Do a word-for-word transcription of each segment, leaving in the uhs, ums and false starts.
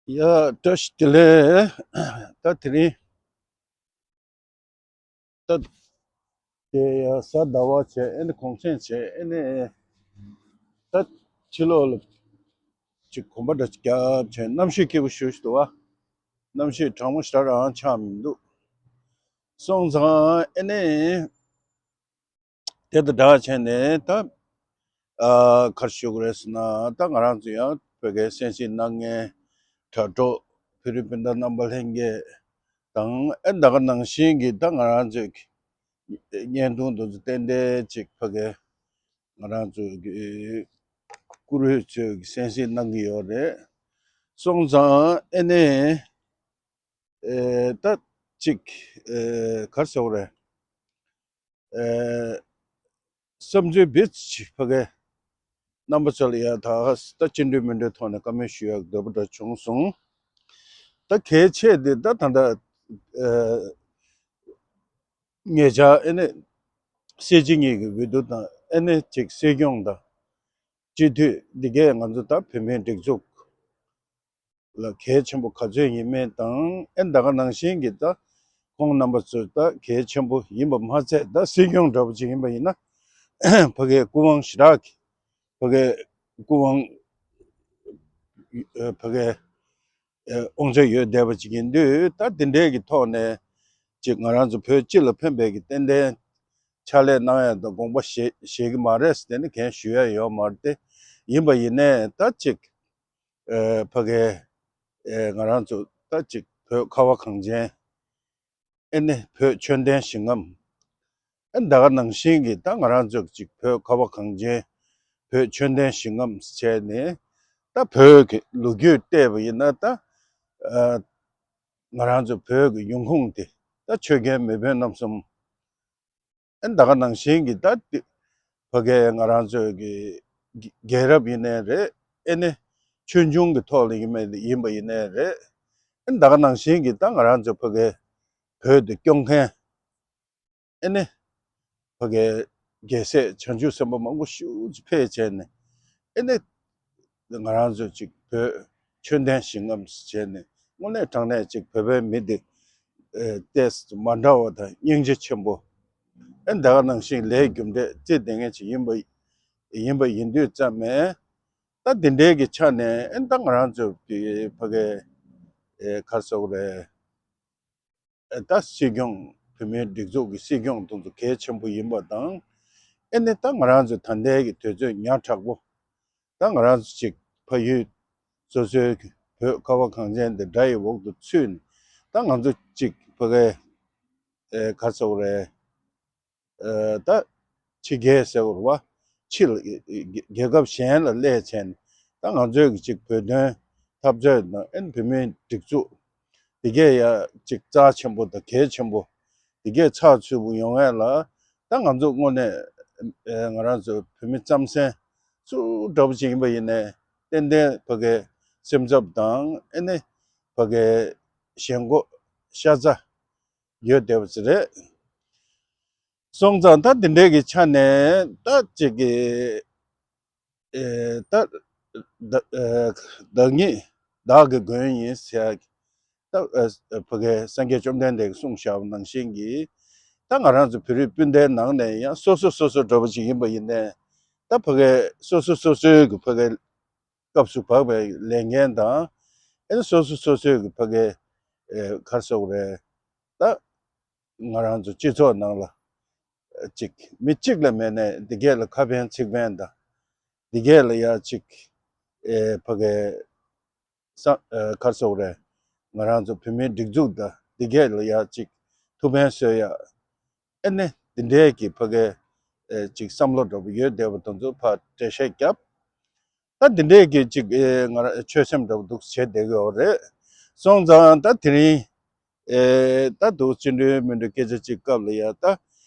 ཡ། བཀྲ་ཤིས་བདེ་ལེགས། ད་དེ་རིང་། ད་དེ་ཡ་གཟའ་ཟླ་བ་བྱས། ཨེ་ནི་གུང་སེང་བྱས། ཨེ་ནི་ད་ཕྱི་ལོགས་ལ་ཅིག་གོམ་པ་འདྲ་ཅིག་བརྒྱབ་བྱས། གནམ་གཤིས་སྐྱིད་པོ་ཞེ་པོ་ཅིག་འདུག་བ། གནམ་གཤིས་གྲང་མོ་ཞེ་དྲག་རང་ཆགས་མི་འདུག། སོང་ཙང་ཨེ་ནི་དེ་དང་སྦྲགས་བྱས་ནས་ད། ཨ། ག་རེ་ཞུ་དགོས་རེད་ཟེར་ན། ད་ང་རང་ཚོ་ཡང་བོད་སྐད་གསན་གཟིགས་གནང་མཁན་དྲ་གྲོགས་བོད་རིགས་སྤུན་ཟླ་རྣམ་པ་ལྷན་རྒྱས་དང་། ཨེ། ད་ག་ནང་བཞིན་གྱི་ད་ང་རང་ཚོའི་བརྙན་ཐུང་དེ་ཚོ་ཏན་ཏན་ཅིག་ཕ་གི་ང་རང་ཚོའི་བཀུར་འོས་ཚོས་གསན་གཟིགས་གནང་གི་ཡོད་རེད། སོང་ཙང་ཨེ་ནས། ཨེ། ད་ཅིག་ཨེ། ག་རེ་ཟེར་དགོས་རེད། ཨེ། བསམ་ཚུལ་བེད་ཅིག་ཕ་གི་རྣམ་པ་ཚོ་ལ་ཡ་ད་ད་ཅི་འདྲ་མི་འདྲའི་ཐོག་ནས་བཀའ་མོལ་ཞུ་ཡག་འདོད་པ་འདྲ་བྱུང་སོང་། ད་གལ་ཆེ་དེ་ད་ད་ད་ཨེ། ཉེ་ཆར་ཨེ་ནས་སྲིད་སྤྱི་གཉིས་ཀྱི་འོས་བསྡུ་དང་། ཨེ་ནས་ཅིག་སྲིད་སྐྱོང་དང་སྤྱི་འཐུས་འདི་གས་ང་ཚོ་ད་བོད་མིའི་སྒྲིག་འཛུགས་ལ་གལ་ཆེན་པོ་ག་ཚོད་ཡིན་མིན་དང་། ཨེ། ད་ག་ནང་བཞིན་གྱི་ད་ཁོང་རྣམ་པ་ཚོ་ད་གལ་ཆེན་པོ་ཡིན་པ་མ་ཚད། ད་སྲིད་སྐྱོང་འདྲ་པོ་ཅིག་ཡིན་པ་ཡིན་ན་ཕ་གིའི་སྐུ་དབང་ཞེ་དྲག་གི་ཕ་གིའི་སྐུ་དབང་། ཨེ། ཕ་གིའི་ཨེ། དབང་ཆ་ཡོད་བསྡད་པ་ཅིག་ཡིན་དུས། ད་དེ་འདྲའི་གི་ཐོག་ནས་ཅིག་ང་རང་ཚོ་བོད་སྤྱི་ལ་ཕན་པའི་གི་ཏན་ཏན་ཕྱག་ལས་གནང་ཡག་དང་དགོངས་པ་བཞེས་བཞེས་ཀྱི་མ་རེད་ཟེར་ནས་གང་ཞུ་ཡག་ཡོད་མ་རེད་དེ། ཡིན་པ་ཡིན་ནའི་ད་ཅིག་ཨེ། ཕ་གིའི་ཨེ། ང་རང་ཚོ་ད་ཅིག་བོད་ཁ་བ་གངས་ཅན། ཨེ་ནས་བོད་ཆོས་ལྡན་ཞིང་ཁམས། ཨེ། ད་ག་ནང་བཞིན་གྱི་ད་ང་རང་ཚོ་ཅིག་བོད་ཁ་བ་གངས་ཅན་བོད་ཆོས་ལྡན་ཞིང་ཁམས་བྱས་ནས། ད་བོད་ཀྱི་ལོ་རྒྱུས་བལྟས་པ་ཡིན་ན་ད། ཨ། ང་རང་ཚོ་བོད་ཀྱི་ཡོང་ཁུངས་དེ་ད་ཆོས་རྒྱལ་མེས་དབོན་རྣམ་གསུམ། ཨེ། ད་ག་ནང་བཞིན་གྱི་ད་དེ་ཕ་གིའི་ང་རང་ཚོའི་གི་རྒྱལ་རབས་ཡིན་ནའི་རེད། ཨེ་ནས་ཆོས་འབྱུང་གི་ཐོག་ལ་ཡིན་མ་ཡིན་པ་ཡིན་ནའི་རེད། ཨེ། ད་ག་ནང་བཞིན་གྱི་ད་ང་རང་ཚོ་ཕ་གིའི་བོད་དེ་སྐྱོང་མཁན། ཨེ་ནས་ཕ་གིའི་རྒྱལ་སྲས་བྱང་ཆུབ་སེམས་དཔའ་མང་པོ་ཞེ་པོ་ཅིག་ཕེབས་བྱས་ནས། ཨེ་ནས་ང་རང་ཚོ་ཅིག་བོད་ཆོས་ལྡན་ཞིང་ཁམས་བྱས་ནས། དངོས་གནས་དྲང་གནས་ཅིག་བོད་པའི་མི་དེ་ཨེ། ཏོག་ཙམ་མ་འདྲ་བ་དང་སྙིང་རྗེ་ཆེན་པོ། ཨེ། ད་ག་ནང་བཞིན་ལས་རྒྱུ་འབྲས་བརྩི་བསྡད་མཁན་ཅིག་ཡིན་པ་ཡིན་པ་ཡིན་དུས་ཙམ་ནས། ད་འདི་འདྲའི་གི་ཆ་ནས། ཨེ། ད་ང་རང་ཚོ་གི་ཕ་གིའི་ཨེ། ག་རེ་ཟེར་དགོས་རེད། ཨེ། ད་སྲིད་སྐྱོང་བོད་མིའི་སྒྲིག་འཛུགས་ཀྱི་སྲིད་སྐྱོང་དེ་ཚོ་གལ་ཆེན་པོ་ཡིན་པ་དང་། ཨེ་ནས་ད་ང་རང་ཚོ་ད་ལྟའི་གི་དུས་ཚོད་ཉག་ཕྲ་པོ། ད་ང་རང་ཚོ་ཅིག་ཕ་ཡུལ་སོ་སོའི་གི་བོད་ཁ་བ་གངས་ཅན་འདི་དགྲ་ཡི་འོག་ཏུ་ཚུད་ནས། ད་ང་ཚོ་ཅིག་ཕ་གིའི་ཨེ། ག་རེ་ཟེར་དགོས་རེད། ཨ། ད་ཕྱི་རྒྱལ་ཟེར་དགོས་རེད་བ། ཕྱི་ལ་རྒྱལ་ཁབ་གཞན་ལ་སླེབས་བྱས་ནས། ད་ང་ཚོའི་གི་ཅིག་བོད་དོན་འཐབ་རྩོད་དང་། ཨེ། བོད་མིའི་སྒྲིག་འཛུགས་འདི་གས་ཡ་ཅིག་རྩ་ཆེན་པོ་དང་གལ་ཆེན་པོ་འདི་གས་ཚགས་ཚུད་པོ་ཡོང་ཡས་ལ། ད་ང་ཚོ་དངོས་གནས་ཨེ། ང་རང་ཚོ་བོད་མི་རྩམ་ཟན་སུ་འདྲ་པོ་ཅིག་ཡིན་པ་ཡིན་ནའི། ཏན་ཏན་ཕ་གིའི་སེམས་འཚབ་དང་། ཨེ་ནས་ཕ་གིའི་ཞེན་ཁོག་ཤ་ཚ་ཡོད་བསྡད་པ་ཅིག་རེད། སོང་ཙང་ད་འདི་འདྲའི་གི་ཆ་ནས་ད་ཅིག་གི། ཨེ། ད་ད་ཨེ། བདག་ཉིད་བདག་གི་མགོན་ཡིན་ཟེར་ཡག་གི། ད་ཨེ། ཕ་གིའི་སངས་རྒྱས་བཅོམ་ལྡན་འདས་ཀྱིས་གསུངས་བཞག་པ་ནང་བཞིན་གྱི། ད་ང་རང་ཚོ་བོད་རིགས་སྤུན་ཟླའི་ནང་ནས་ཡང་སོ་སོ་སོ་སོ་འདྲ་པོ་ཅིག་ཡིན་པ་ཡིན་ནའི། ད་ཕ་གིའི་སོ་སོ་སོ་སོའི་གི་ཕ་གིའི་སྐབས་སུ་བབས་པའི་ལས་འགན་དང་། ཨེ་ནས་སོ་སོ་སོ་སོའི་གི་ཕ་གིའི་ཨེ། ག་རེ་ཟེར་དགོས་རེད། ད་ང་རང་ཚོ་སྤྱི་ཚོགས་ནང་ལ་ཅིག་མི་གཅིག་ལ་མེད་ནའི་འདི་གས་ལ་ཁ་ཕན་ཚིག་ཕན་དང་། འདི་གས་ལ་ཡ་ཅིག་ཨེ། ཕ་གིའི་ས་ཨེ། ག་རེ་ཟེར་དགོས་རེད། ང་རང་ཚོ་བོད་མིའི་སྒྲིག་འཛུགས་དང་འདི་གས་ལ་ཡ་ཅིག་ཐུགས་ཕན་གསོས་ཡག། ཨེ་ནས་འདི་འདྲའི་གི་ཕ་གིའི་ཨེ། ཅིག་བསམ་བློ་འདྲ་པོ་ཡོད་བསྡད་པ་དེ་ཚོ་ཕར་འགྲེལ་བཤད་བརྒྱབ། ད་འདི་འདྲའི་གི་ཅིག་ཨེ། ང་རང་ཆོད་སེམས་འདྲ་པོ་འདུག་བྱེད་བསྡད་ཀྱི་ཡོད་རེད། སོང་ཙང་ད་དེ་རིང་ཨེ། ད་འདུག་སེ་འདྲ་མི་འདྲ་སྐད་ཆ་ཅིག་སྐབས་ལ་ཡ། ད་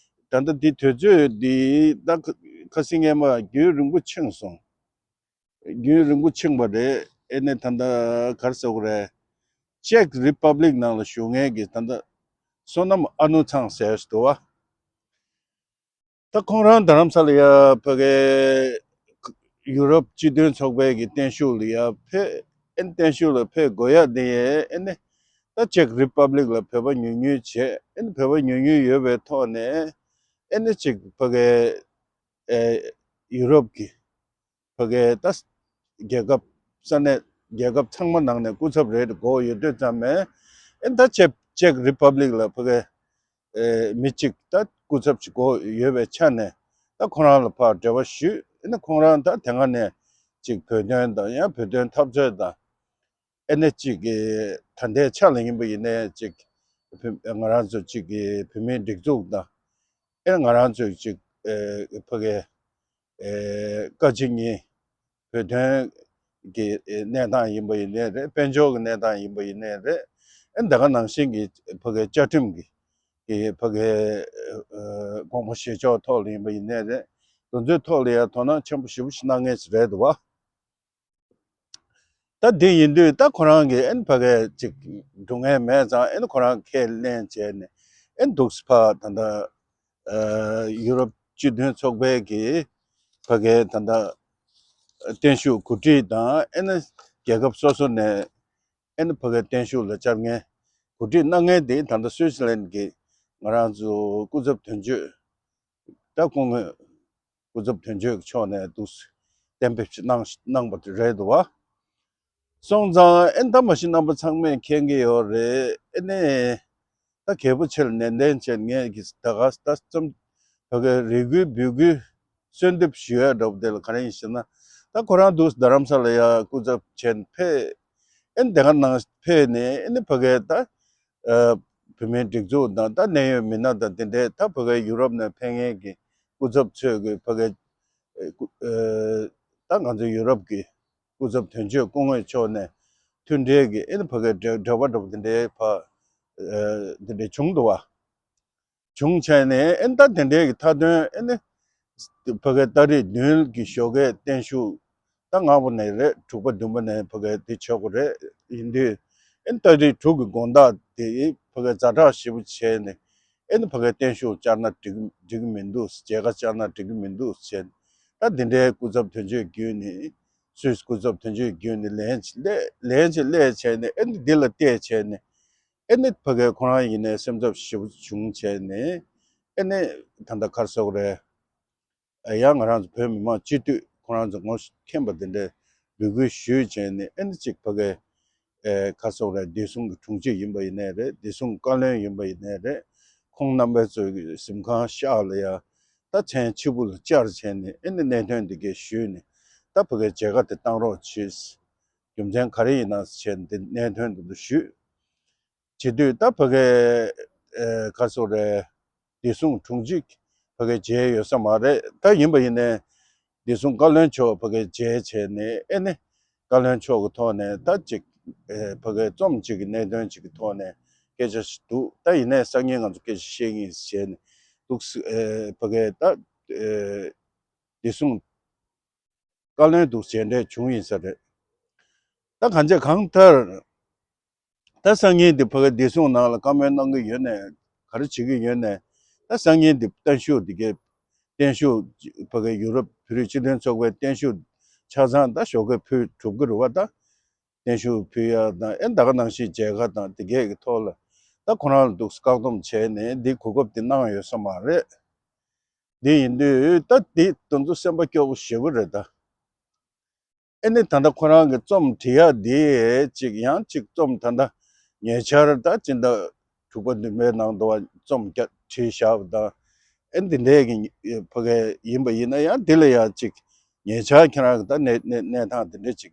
ད་ལྟ་འདི་དུས་ཚོད་འདི་ད་ཁ་སང་སྔས་མ་རྒྱུན་རིང་པོ་ཕྱིན་སོང་། རྒྱུན་རིང་པོ་ཕྱིན་པ་རེད། ཨེ་ནས་ད་ལྟ་ག་རེ་ཟེར་དགོས་རེད། ཅེཀ་རི་པབ་ལིག་ནང་ལ་བཞུགས་མཁན་གྱི་ད་ལྟ་བསོད་ནམས་ཨ་ནུ་ཚང་ཟེར་ཞིག་འདུག་བ། ད་ཁོང་རང་རྡ་རམ་ས་ལ་ཡ་ཕ་གིའི་ཡུ་རོབ་སྤྱི་མཐུན་ཚོགས་པའི་གི་བརྟན་བཞུགས་ལ་ཡ་ཕེབས། ཨེ་ནི་བརྟན་བཞུགས་ལ་ཕེབས་དགོས་ཡ་དེ་ཡས་ཨེ་ནི་ད་ཅེག་རི་པབ་ལིག་ལ་བོད་པ་ཉུང་ཉུང་བྱས། ཨེ་ནི་བོད་པ་ཉུང་ཉུང་ཡོད་པའི་ཐོག་ནས་ཨེ་ནི་ཅིག་ཕ་གི་ཨེ་ཡུ་རོབ་ཀྱི་ཕ་གི་ད་རྒྱལ་ཁབ་ས་གནས་རྒྱལ་ཁབ་ཚང་མ་ནང་ནས་སྐུ་ཚབ་རེ་དགོས་ཡོད་དུས་ཙམ་ནས་ཨེ་ནི་ད་ཅེག་ཅེག་རི་པབ་ལིག་ལ་ཕ་གི་ཨེ་མི་གཅིག་ད་སྐུ་ཚབ་ཅིག་དགོས་ཡོད་པའི་ཆ་ནས་ད་ཁོང་རང་ལ་ཕར་འབྲེལ་བ་ཞུས། ཨེ་ནི་ཁོང་རང་ད་དེ་སྔ་ནས་ཅིག་བོད་དོན་དང་ཡང་བོད་དོན་འཐབ་རྩོད་དང་ཨེ་ནི་ཅིག་གི་ད་ལྟའི་ཆ་ལ་ཡིན་པ་ཡིན་ནའི་ཅིག་བོད་ང་རང་ཚོ་ཅིག་གི་བོད་མིའི་སྒྲིག་འཛུགས་དང་ཨེ་ནི་ང་རང་ཚོའི་ཅིག་ཨེ་ཕ་གི་ཨེ་བཀའ་སྤྱི་གཉིས་བོད་དོན་གྱི་ཨེ་གནས་སྟངས་ཡིན་པ་ཡིན་ནའི་རེད། དཔལ་འབྱོར་གྱི་གནས་སྟངས་ཡིན་པ་ཡིན་ནའི་རེད། ཨེ་ད་ག་ནང་བཞིན་གྱི་ཕ་གི་བཅའ་ཁྲིམས་ཀྱི་གི་ཕ་གི་ཨ་དགོངས་པ་བཞེས་ཕྱོགས་ཐོག་ལ་ཡིན་པ་ཡིན་ནའི་རེད། དེ་ཚོའི་ཐོག་ལ་ཡང་དོ་སྣང་ཆེན་པོ་ཞེ་པོ་ཞིག་གནང་མཁན་ཞིག་རེད་འདུག་བ། ད་དེ་ཡིན་དུས་ད་ཁོ་རང་གིས་ཨེ་ཕ་གི་ཅིག་སྒྲུབ་མཁན་མེད་ཙང་ཨེ་ཁོ་རང་ཁས་ལེན་བྱས་ནས་ཨེ་འདུག་སེ་ཕར་ད་ལྟ་ཨ་ཡུ་རོབ་སྤྱི་མཐུན་ཚོགས་པའི་གི་ཕ་གི་ད་ལྟ་བརྟན་བཞུགས་གོ་སྒྲིག་དང་ཨེ་ནི་རྒྱལ་ཁབ་སོ་སོ་ནས་ཨེ་ནི་ཕ་གི་བརྟན་བཞུགས་ལ་བཅར་མཁན་གོ་སྒྲིག་གནང་མཁན་དེ་ད་ལྟ་སུད་སི་ལན་གྱི་ང་རང་ཚོ་སྐུ་ཚབ་དོན་གཅོད་ད་སྐུ་ངོ་སྐུ་ཚབ་དོན་གཅོད་ཀྱི་ཕྱོགས་ནས་འདུག་སེ་གཏན་འབེབས་ཤིག་གནང་གནང་པ་དེ་རེད་འདུག་བ། སོང་ཙང་ཨེ་ད་མ་གཞི་རྣམ་པ་ཚང་མས་མཁྱེན་གྱི་ཡོད་རེད། ཨེ་ནས་ད་གལ་པོ་ཆེ་ལ་ནན་ཏན་བྱས་ངས་ཀྱི་ད་ག་ད་ཙམ་ད་ག་རེ་སྐུལ་འབོད་སྐུལ་གསོལ་འདེབས་ཞུ་ཡ་འདྲ་པོ་དེ་ལ་ག་རེ་ཡིན་ཞེ་ན། ད་ཁོ་རང་འདུག་རྡ་རམ་ས་ལ་ཡ་སྐུ་ཚབ་བྱས་ནས་ཕེབས། ཨེ་ནས་དེ་ག་ནང་ཕེབས་ནས་ཨེ་ནས་ཕ་གི་ད་ཨ་བོད་མིའི་སྒྲིག་འཛུགས་དང་ད་གནད་ཡོད་མི་སྣ་དང་དེ་འདྲའི་ད་ཕ་གི་ཡུ་རོབ་ནས་ཕེབས་མཁན་གྱི་སྐུ་ཚབ་ཚོས་གི་ཕ་གི་ཨ་ད་ང་ཚོ་ཡུ་རོབ་ཀྱི་སྐུ་ཚབ་དོན་གཅོད་སྐུ་ངོ་མཆོག་ནས་མཐུན་འབྲེལ་གྱི་ཨེ་ནི་ཕ་གི་འབྲེལ་འབྲེལ་བ་འདྲ་པོ་དེ་འདྲའི་ཕ་ཨ་དེ་འདྲའི་བྱུང་འདུག་བ། བྱུང་བྱས་ནས་ཨེ་ནི་ད་དེ་འདྲའི་གི་མཐའ་དོན་ཨེ་ནི་ཕ་གི་ཏ་རིག་བདུན་གྱི་ཞོགས་ཀས་བརྟན་བཞུགས་ད་ལྔ་པ་ནས་རེད། དྲུག་པ་བདུན་པ་ནས་ཕ་གི་དེ་ཆོག་གི་རེད། ཡིན་དུས་ཨེ་ནི་ཏ་རིག་དྲུག་གི་དགོང་དག་དེ་ཕ་གི་ཛ་དྲག་ཞེ་པོ་བྱས་ནས་ཨེ་ནི་ཕ་གི་བརྟན་བཞུགས་བཅར་ན་འགྲིག་འགྲིག་གི་མི་འདུག་མཇལ་ཁ་བཅར་ན་འགྲིག་གི་མི་འདུག་བྱས་ནས་ད་དེ་འདྲའི་སྐུ་ཚབ་དོན་གཅོད་བརྒྱུད་ནས་སུད་སི་སྐུ་ཚབ་དོན་གཅོད་བརྒྱུད་ནས་ལན་ཅིག་སླེབས་ལན་ཅིག་སླེབས་བྱས་ནས་ཨེ་ནི་འདི་ལ་བལྟས་བྱས་ནས། ཨེ་ནི་ཕ་གི་ཁོ་རང་ཡིན་ནའི་སེམས་འཚབ་ཞེ་པོ་བྱུང་བྱས་ནས་ཨེ་ནི་ད་ལྟ་ག་རེ་ཟེར་དགོས་རེད། ཨེ་ཡང་ང་རང་ཚོ་བོད་མི་མང་སྤྱི་འཐུས་ཁོ་རང་ཚོ་ངོ་མཁྱེན་པ་དེ་འདྲའི་འབོད་སྐུལ་ཞུས་བྱས་ནས་ཨེ་ནི་ཅིག་ཕ་གི་ཨེ་ག་རེ་ཟེར་དགོས་རེད། བདེ་སྲུང་གི་དྲུང་ཆེ་ཡིན་པ་ཡིན་ནའི་རེད། བདེ་སྲུང་བཀའ་བློན་ཡིན་པ་ཡིན་ནའི་རེད། ཁོང་རྣམ་པ་ཚོའི་གཟིམ་ཁང་ཤག་ལ་ཡ་ད་མཚན་ཕྱི་པོ་ལ་བཅར་བྱས་ནས་ཨེ་ནི་གནད་དོན་འདི་གས་ཞུས་ནས་ད་ཕ་གི་མཇལ་ཁ་དེ་བཏང་རོགས་བྱེད། རྒྱུ་མཚན་ག་རེ་ཡིན་ན་བྱས་ནས་འདི་གནད་དོན་འདི་ཚོ་ཞུས། བྱེད་དུས་ད་ཕ་གི་ཨེ་ག་རེ་ཟེར་དགོས་རེད། བདེ་སྲུང་དྲུང་ཆེ་ཕ་གི་མཇལ་ཡོད་ས་མ་རེད། ད་ཡིན་པ་ཡིན་ནའི་བདེ་སྲུང་བཀའ་བློན་མཆོག་ཕ་གི་མཇལ་བྱས་ནས་ཨེ་ནི་བཀའ་བློན་མཆོག་གི་ཐོག་ནས་ད་ཅིག་ཨེ་ཕ་གི་རྩོམ་ཅིག་གི་གནད་དོན་ཅིག་གི་ཐོག་ནས་སྐད་ཆ་ཞིག་འདུག་ད་ཡིན་ནའི་སང་ཉིན་ང་ཚོ་སྐད་ཆ་བཤད་ཀྱི་ཡིན་ཟེར་ནས་འདུག་ཨེ་ཕ་གི་ད་ཨེ་བདེ་སྲུང་བཀའ་བློན་འདུག་མཇལ་འཕྲད་བྱུང་ཡིན་ས་རེད། ད་གང་བྱས་གང་ལྟར་ད་སང་ཉིན་དེ་ཕ་གི་བདེ་སྲུང་ནང་ལ་བཀའ་མོལ་གནང་གི་ཡོད་ནའི་ག་རེ་བྱེད་ཀྱི་ཡོད་ནའི་ད་སང་ཉིན་དེ་བརྟན་བཞུགས་དེ་གའི་བརྟན་བཞུགས་ཕ་གི་ཡུ་རོབ་བོད་རིགས་སྤྱི་མཐུན་ཚོགས་པའི་བརྟན་བཞུགས་ཆ་ཚང་ད་ཞོགས་ཀས་ཕུལ་གྲུབ་ཀྱི་རེད་བ། ད་བརྟན་བཞུགས་ཕུལ་ཡ་དང་ཨེ་ད་ག་ནང་བཞིན་མཇལ་ཁ་དང་དེ་གའི་གི་ཐོག་ལ་ད་ཁོ་རང་ལ་འདུག་བཀག་སྡོམ་བྱས་ནས་འདི་གོ་སྐབས་དེ་གནང་ཡོད་ས་མ་རེད། འདི་ཡིན་དུས་ད་འདི་དེ་ཚོ་སེམས་པ་སྐྱོ་པོ་ཞེ་པོ་རེད་ད། ཨེ་ནི་ད་ལྟ་ཁོ་རང་གི་རྩོམ་བྲིས་ཡ་འདི་ཅིག་ཡང་ཅིག་རྩོམ་ད་ལྟ་ཉེ་ཆར་ད་སྤྱི་ཟླ་དྲུག་པ་བདུན་པའི་ནང་དུ་བ་རྩོམ་བརྒྱ་བྲིས་བཞག་པ་དང་ཨེ་འདི་འདྲའི་གི་ཕ་གི་ཡིན་པ་ཡིན་ན་ཡང་འདི་ལ་ཡང་ཅིག་ཉེ་ཆར་ཁྱེད་རང་གི་ད་གནས་གནས་གནས་སྟངས་འདི་འདྲ་ཅིག་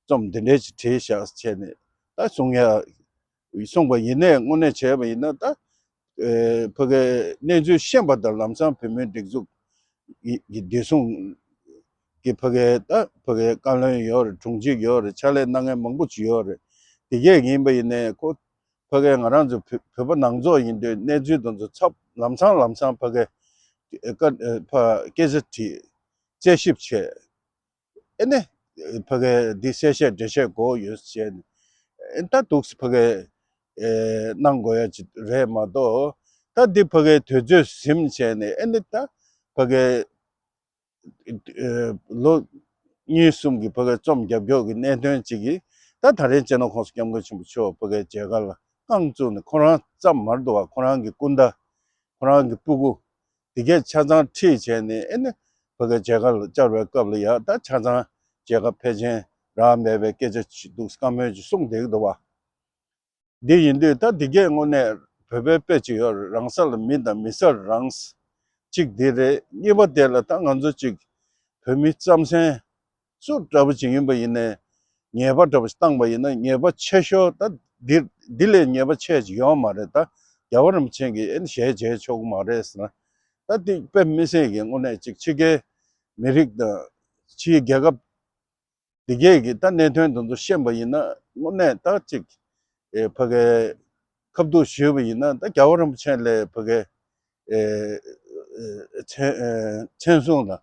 རྩོམ་འདི་འདྲ་ཅིག་བྲིས་བཞག་བྱས་ནས་ད་གསུང་ཡ། གསུངས་པ་ཡིན་ནའི་དངོས་གནས་བྱས་པ་ཡིན་ན་ད་ཨེ་ཕ་གིའི་གནས་ཚུལ་ཤེས་པ་དང་ལམ་སང་བོད་མིའི་སྒྲིག་འཛུགས་ཀྱི་བདེ་སྲུང་གི་ཕ་གིའི་ད་ཕ་གིའི་བཀའ་བློན་ཡོད་རེད། དྲུང་ཆེ་ཡོད་རེད། ཕྱག་ལས་གནང་མཁན་མང་པོ་ཅིག་ཡོད་རེད། དེ་གས་ཡིན་པ་ཡིན་ནའི་ཁོ་ཕ་གིའི་ང་རང་ཚོ་བོད་བོད་པ་ནང་ཚོགས་ཡིན་དུས་གནས་ཚུལ་དེ་ཚོ་ཚབ་ལམ་སང་ལམ་སང་ཕ་གིའི་ཨེ་བཀའ་ཨེ་ཕ་སྐད་ཆ་དྲིས། དཔྱད་ཞིབ་བྱས། ཨེ་ནས་ཕ་གིའི་འདི་གསལ་བཤད་འགྲེལ་བཤད་དགོས་ཡོད་ཟེར་ནས་ཨེ་ད་འདུག་སེ་ཕ་གིའི་ཨེ་གནང་དགོས་ཡ་ཅིག་རེད་མ་གཏོགས། ད་འདི་ཕ་གིའི་དུས་ཚོད་ཟིན་བྱས་ནས་ཨེ་ནས་ད་ཕ་གིའི་ཨེ་ལོ་གཉིས་གསུམ་གྱི་ཕ་གིའི་རྩོམ་རྒྱབ་སྐྱོར་གྱི་གནད་དོན་ཅིག་གི་ ད་ད་རེས་སྤྱི་ནོར་༸གོང་ས་༸སྐྱབས་མགོན་ཆེན་པོ་མཆོག་ཕ་གིའི་མཇལ་ཁ་ལ་རྐང་བཙུགས་ནས། ཁོ་རང་ཙམ་མ་རེད་འདུག་བ། ཁོ་རང་གི་སྐུ་ཟླ། ཁོ་རང་གི་སྤུ་གུ། དེ་གས་ཆ་ཚང་ཁྲིད་བྱས་ནས། ཨེ་ནི་ཕ་གིའི་མཇལ་ཁ་ལ་བཅར་བའི་སྐབས་ལ་ཡ། ད་ཆ་ཚང་མཇལ་ཁ་ཕལ་ཆེར་རག་མེད་པའི་སྐད་ཆ་ཅིག་འདུག། བཀའ་མོལ་ཅིག་གསུངས་བསྡད་ཀྱི་འདུག་བ། འདི་ཡིན་དུས་ད་འདི་གས་དངོས་གནས་བོད་པའི་དཔེ་ཅིག་ཡོད་རེད། རང་ས་ལ་མི་དང་མི་སར་རང་། གཅིག་འདི་རེད། གཉིས་པ་དེ་ལ་ད་ང་ཚོ་ཅིག་བོད་མི་རྩམ་ཟན་སུ་འདྲ་པོ་ཅིག་ཡིན་པ་ཡིན་ནའི། ཉེས་པ་འདྲ་པོ་ཞིག་བཏང་པ་ཡིན་ན། ཉེས་པ་ཆེ་ཤོས་ད་འདི་འདི་ལས་ཉེས་པ་ཆེ་ཅིག་ཡོད་མ་རེད། ད་རྒྱལ་བ་རིན་པོ་ཆེ་གིས་ཨེ་ནི་ཞལ་མཇལ་ཆོག་གི་མ་རེད་ཟེར་ན། ད་འདི་དཔེ་མི་སྲིད་ཀྱི་དངོས་གནས་ཅིག་ཕྱི་རྒྱལ་མི་རིགས་དང་ཕྱིའི་རྒྱལ་ཁབ་འདི་གས་ཀྱིས་ད་གནད་དོན་དེ་ཚོ་ཤེས་པ་ཡིན་ན། དངོས་གནས་ད་ཅིག་ཨེ་ཕ་གིའི་ཁ་ཐུག་ཞུས་པ་ཡིན་ན། ད་རྒྱལ་བ་རིན་པོ་ཆེ་ལ་ཕ་གིའི་ཨེ་ཨེ་མཚན་ཨེ་མཚན་སྲུང་དང་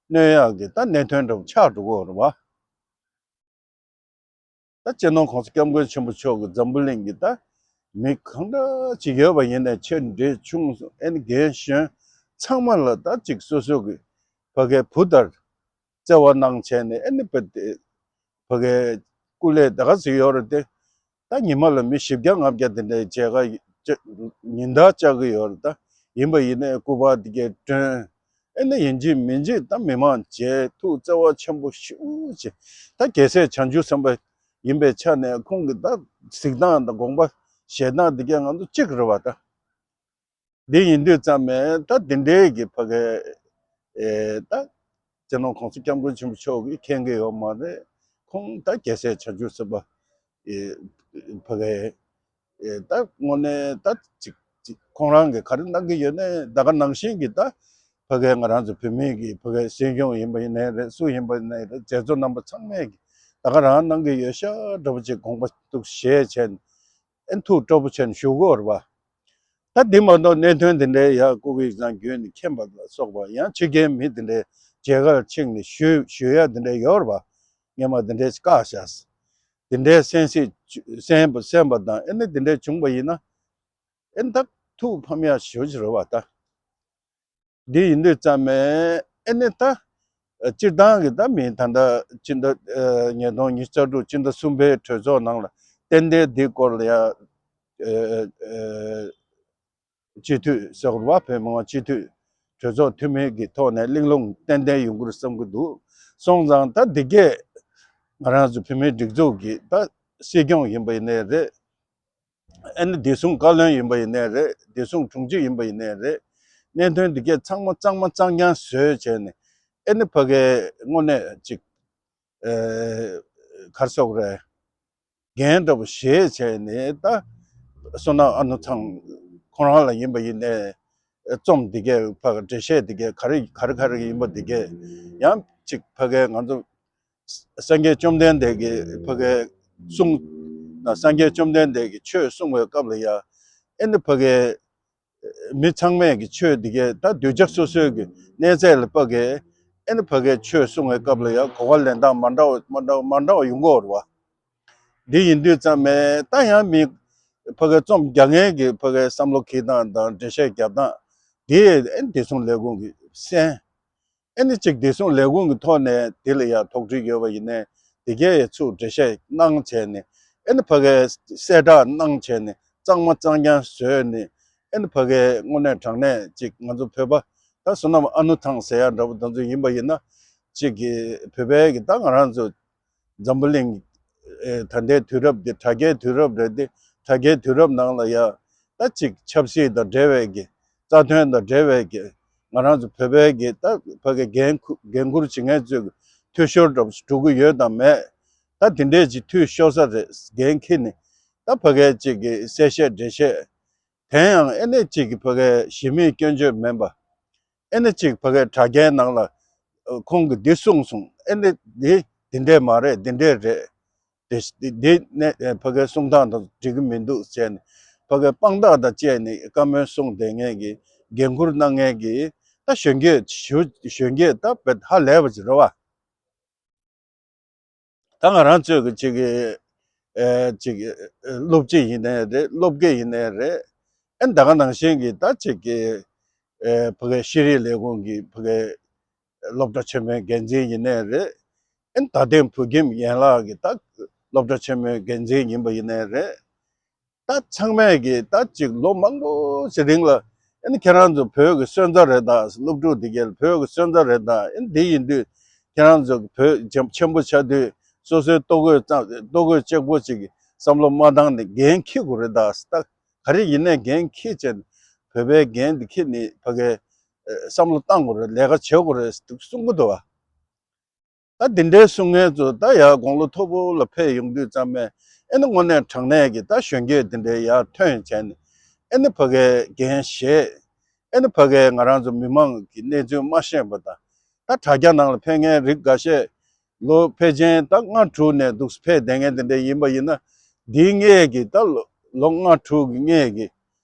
གནོད་ཡག་གི་ད་གནད་དོན་འདྲ་པོ་ཆགས་འགྲོ་གི་ཡོད་རེད་བ། ད་སྤྱི་ནོར་༸གོང་ས་༸སྐྱབས་མགོན་ཆེན་པོ་མཆོག་གིས་འཛམ་བུ་གླིང་གི་ད་མི་གང་འདྲ་ཅིག་ཡོད་པ་ཡིན་ནའི། ཆེ་འབྲིང་ཆུང་ཨེ་ནི་རྒན་གཞོན་ཚང་མ་ལ་ད་ཅིག་སོ་སོ་གི་ཕ་གིའི་བུ་ལྟར་བརྩེ་བ་གནང་བྱས་ནས། ཨེ་ནི་ཕ་ཕ་གིའི་སྐུ་ལས་ད་ག་ཚོད་ཡོད་རེད་དེ། ད་ཉི་མ་ལ་མི་བཞི་བརྒྱ་ལྔ་བརྒྱ་དེ་འདྲའི་མཇལ་ཁ་ཉིན་ལྟར་བཅར་གྱི་ཡོད་རེད། ད་ཡིན་པ་ཡིན་ནའི་སྐུ་པར་འདི་གས་སྒྲོན། ཨེ་ནི་ཡིན་གཅིག་མིན་གཅིག་ད་མི་མང་མཇལ། ཐུགས་བརྩེ་བ་ཆེན་པོ་ཞེ་པོ་ཅིག། ད་རྒྱལ་སྲས་བྱང་ཆུབ་སེམས་དཔའ་ཡིན་པའི་ཆ་ནས། ཁོང་གི་ད་གཟིགས་སྟངས་དང་དགོངས་པ་བཞེས་སྟངས་འདི་གས་ང་ཚོ་གཅིག་རེད་བ། ད་འདི་ཡིན་དུས་ཙམ་ནས་ད་འདི་འདྲའི་གི་ཕ་གིའི་ཨེ་ད་སྤྱི་ནོར་༸གོང་ས་༸སྐྱབས་མགོན་ཆེན་པོ་མཆོག་གིས་མཁྱེན་གྱི་ཡོད་མ་རེད། ཁོང་ད་རྒྱལ་སྲས་བྱང་ཆུབ་སེམས་དཔའ་ཨེ་ཕ་གིའི་ཨེ་ད་དངོས་གནས་ད་ཅིག་ཅིག་ཁོང་རང་གིས་ག་རེ་གནང་གི་ཡོད་ནའི། ད་ག་ནང་བཞིན་གྱི་ད་ཕ་གིའི་ང་རང་ཚོ་བོད་མི་གི་ཕ་གིའི་སྲིད་སྐྱོང་ཡིན་པ་ཡིན་ནའི་རེད། སུ་ཡིན་པ་ཡིན་ནའི་རེད། མཛད་གཙོ་རྣམ་པ་ཚང་མས་ཀྱི་ད་ག་རང་གནང་གི་ཡོད་ཤག་འདྲ་པོ་ཅིག་དགོངས་པ་འདུག་བཞེས་བྱས་ནས། ཨེ་ཐུགས་སྤྲོ་པོ་བྱས་ནས་བཞུགས་ཀྱི་ཡོད་རེད་བ། ད་འདི་མ་གཏོགས་གནད་དོན་དེ་འདྲའི་ཡ་སྐུ་གེ་ཡིག་ཚང་བརྒྱུད་ནས་མཁྱེན་པ་ལ་སོགས་པ། ཡང་ཕྱི་རྒྱལ་མི་དེ་འདྲའི་མཇལ་ཁར་ཕྱིན་ནས་ཞུ་ཞུ་ཡ་དེ་འདྲ་ཡོད་རེད་བ། སྔོན་མ་དེ་འདྲའི་བཀག་བཞག། དེ་འདྲའི་གསན་གཟིགས་གསན་པ་གསན་པ་དང་། ཨེ་ནི་དེ་འདྲའི་བྱུང་བ་ཡིན་ན། ཨེ་ནི་ད་ཐུགས་ཕམ་ཡ་ཞེ་པོ་ཅིག་རེད་བ། ད་འདི་ཡིན་དུས་ཙམ་ནས་ཨེ་ནི་ད་སྤྱིར་བཏང་གི་ད་མི་ད་ལྟ་སྤྱི་ཟླ་ཨ་ཉིས་སྟོང་ཉི་ཤུ་རྩ་དྲུག་སྤྱི་ཟླ་གསུམ་པའི་གྲོས་ཚོགས་ནང་ལ་ཏན་ཏན་འདིའི་སྐོར་ལ་ཡ་ཨ་ཨ་སྤྱི་འཐུས་ཟེར་བ། བོད་མི་མང་སྤྱི་འཐུས་གྲོས་ཚོགས་འཐུས་མི་གི་ཐོག་ནས་གླེང་སློང་ཏན་ཏན་ཡོང་གི་རེད་བསམ་གྱི་འདུག། སོང་ཙང་ད་འདི་གས་ང་རང་ཚོ་བོད་མིའི་སྒྲིག་འཛུགས་ཀྱི་ད་སྲིད་སྐྱོང་ཡིན་པ་ཡིན་ནའི་རེད། ཨ་ནི་བདེ་སྲུང་བཀའ་བློན་ཡིན་པ་ཡིན་ནའི་རེད། བདེ་སྲུང་དྲུང་ཆེ་ཡིན་པ་ཡིན་ནའི་རེད། གནད་དོན་འདི་གས་ཚང་མ་གཙང་མ་གཙང་རྐྱང་བཟོས་བྱས་ནས། ཨ་ནི་ཕ་གིའི་དངོས་གནས་ཅིག་ཨེ་ག་རེ་ཟེར་དགོས་རེད། འགན་འདྲ་པོ་བཞེས་བྱས་ནས། ད་བསོད་ནམས་ཨ་ནུ་ཚང་ཁོང་རང་ལ་ཡིན་པ་ཡིན་ནའི། རྩོམ་འདི་གས་ཕ་གི་འགྲེལ་བཤད་འདི་གས་ག་རེ་ག་རེ་ག་རེ་ཡིན་པ་འདི་གས་ཡང་ཅིག་ཕ་གིའི་ང་ཚོ་སངས་རྒྱས་བཅོམ་ལྡན་འདས་ཀྱིས་ཕ་གིའི་གསུང་། སངས་རྒྱས་བཅོམ་ལྡན་འདས་ཀྱིས་ཆོས་གསུང་བའི་སྐབས་ལ་ཡ། ཨེ་ནི་ཕ་གིའི་མི་ཚང་མས་ཀྱི་ཆོས་འདི་གས་ད་གདུལ་བྱ་སོ་སོའི་གི་གནས་ཚད་ལ་དཔག་གི། ཨེ་ནི་ཕ་གིའི་ཆོས་གསུང་བའི་སྐབས་ལ་ཡ་གོ་བ་ལེན་སྟངས་མ་འདྲ་བ་མ་འདྲ་བ་མ་འདྲ་བ་ཡོང་གི་ཡོད་རེད་བ། འདི་ཡིན་དུས་ཙམ་ནས་ད་ཡང་མི་ཕ་གིའི་རྩོམ་རྒྱག་མཁན་གྱི་ཕ་གིའི་བསམ་བློ་འཁྱེར་སྟངས་དང་འགྲེལ་བཤད་རྒྱབ་སྟངས་འདི་ཨེ་ནི་བདེ་སྲུང་ལས་ཁུངས་ཀྱིས་གསན། ཨེ་ནི་ཅིག་བདེ་སྲུང་ལས་ཁུངས་ཀྱི་ཐོག་ནས་དེ་ལ་ཡང་དོགས་འདྲི་ཡོད་པ་ཡིན་ནའི་དེ་གས་ཡང་ཚུར་འགྲེལ་བཤད་གནང་བྱས་ནས། ཨེ་ནི་ཕ་གིའི་གསལ་བསྒྲགས་གནང་བྱས་ནས་གཙང་མ་གཙང་རྐྱང་བཟོས་ནས། ཨེ་ནི་ཕ་གིའི་དངོས་གནས་དྲང་གནས་ཅིག་ང་ཚོ་བོད་པ་ད་བསོད་ནམས་ཨ་ནུ་ཐང་ཟེར་ཡ་འདྲ་པོ་དེ་ཚོ་ཡིན་པ་ཡིན་ན། ཅིག་གི་བོད་པའི་གི་ད་ང་རང་ཚོ་འཛམ་བུ་གླིང་ཨེ་ད་ལྟའི་དུས་རབས་འདི་དྲ་རྒྱའི་དུས་རབས་རེད་དེ། དྲ་རྒྱའི་དུས་རབས་ནང་ལ་ཡ་ད་ཅིག་ཆབ་སྲིད་དང་འབྲེལ་བའི་གི་རྩ་དོན་དང་འབྲེལ་བའི་གི་ང་རང་ཚོ་བོད་པའི་གི་ད་ཕ་གི་འགན་ཁུ་འགན་འཁུར་བྱེད་མཁན་ཚོས་འཐུས་ཤོར་འདྲ་པོ་ཞིག་འགྲོ་གི་ཡོད་དམ་མེད། ད་དེ་འདྲས་ཅིག་འཐུས་ཤོར་ས་རེད། འགན་འཁྱེར་ནས་ད་ཕ་གིའི་ཅིག་གི་གསལ་བཤད་འགྲེལ་བཤད། དེ་ཡང་ཨེ་ནི་གཅིག་གི་ཕ་གིའི་གཞི་མེད་སྐྱོན་བརྗོད་མིན་པ། ཨེ་ནི་གཅིག་ཕ་གིའི་དྲ་རྒྱའི་ནང་ལ་ཨ་ཁོང་གིས་འདི་གསུངས་སོང་། ཨེ་ནི་འདི་འདི་འདྲས་མ་རེད། འདི་འདྲས་རེད། དེ་འདི་ནས་ཕ་གིའི་གསུང་སྟངས་དང་འགྲིག་གི་མི་འདུག་ཟེར་ནས། ཕ་གིའི་དཔང་རྟགས་དང་བཅས་ནས་བཀའ་མོལ་གསུངས་བསྡད་མཁན་གྱི་འགན་འཁུར་གནང་མཁན་གྱི་ད་གཞོན་སྐྱེས་ཞུ་གཞོན་སྐྱེས་ད་དཔེ་ཧ་ལས་པ་ཅིག་རེད་བ། ད་ང་རང་ཚོས་ཀྱི་ཅིག་གི་ཨེ་ཅིག་སློབ་སྤྱི་ཡིན་ནའི་རེད། སློབ་དགེ་ཡིན་ནའི་རེད། ཨེ་ད་ག་ནང་བཞིན་གྱི་ད་ཅིག་གི་ཨེ་ཕ་གིའི་ཤེས་རིག་ལས་ཁུངས་ཀྱི་ཕ་གིའི་སློབ་གྲྭ་ཆེན་མོའི་འགན་འཛིན་ཡིན་ནའི་རེད། ཨེ་ད་ལྟའི་བོད་ཁྱིམ་ཡན་ལག་གི་ད་ སློབ་གྲྭ་ཆེན་མོའི་འགན་འཛིན་ཡིན་པ་ཡིན་ནའི་རེད། ད་ཚང་མས་ཀྱིས་ད་ཅིག་ལོ་མང་པོ་ཞིག་རིང་ལ་ཨ་ནི་ཁྱེད་རང་ཚོ་བོད་ཀྱི་སོན་རྩ་རེད་ད། སློབ་ཕྲུག་འདི་གས་བོད་ཀྱི་སོན་རྩ་རེད་ད། ཨ་ནི་འདི་ཡིན་དུས་ཁྱེད་རང་ཚོ་བོད་ཆེན་ཆེན་པོ་ཆགས་དུས་སོ་སོའི་ལྟོ་གོས་ཙམ་ལྟོ་གོས་གཅིག་པོ་ཅིག་གི་བསམ་བློ་མ་བཏང་ནས་འགན་འཁྱེར་དགོས་རེད་ད། ད་ག་རེ་ཡིན་ནའི་འགན་འཁྱེར་བྱས་ནས་བོད་པའི་འགན་འདི་འཁྱེར་ནས་ཕ་གའི་བསམ་བློ་བཏང་དགོས་རེད། ལས་ཀ་བྱེད་དགོས་རེད་འདུག་གསུང་གི་འདུག་བ། ད་འདི་འདྲའི་གསུང་མཁན་ཚོ་ད་ཡར་དགུང་ལོ་མཐོ་པོ་ལ་ཕེབས་ཡོང་དུས་ཙམ་པས་ཨེ་ནི་དངོས་གནས་དྲང་གནས་ཀྱི་ད་གཞོན་སྐྱེས་འདི་འདྲའི་ཡར་ཐོན་བྱས་ནས་ཨེ་ནི་ཕ་གའི་འགན་བཞེས། ཨེ་ནི་ཕ་གའི་ང་རང་ཚོ་མི་མང་གི་གནས་ཚུལ་མ་ཤེས་པ་དང་། ད་དྲ་རྒྱ་ནང་ལ་ཕེབས་མཁན་རིགས་འགའ་ཤས་ལོ་ཕལ་ཆེར་ད་ལྔ་དྲུག་ནས་འདུག་ཕེབས་བསྡད་མཁན་འདི་འདྲ་ཡིན་པ་ཡིན་ན། འདིའི་སྔས་ཀྱི་ད་ལོ་ལོ་ལྔ་དྲུག་གི་སྔས་ཀྱི་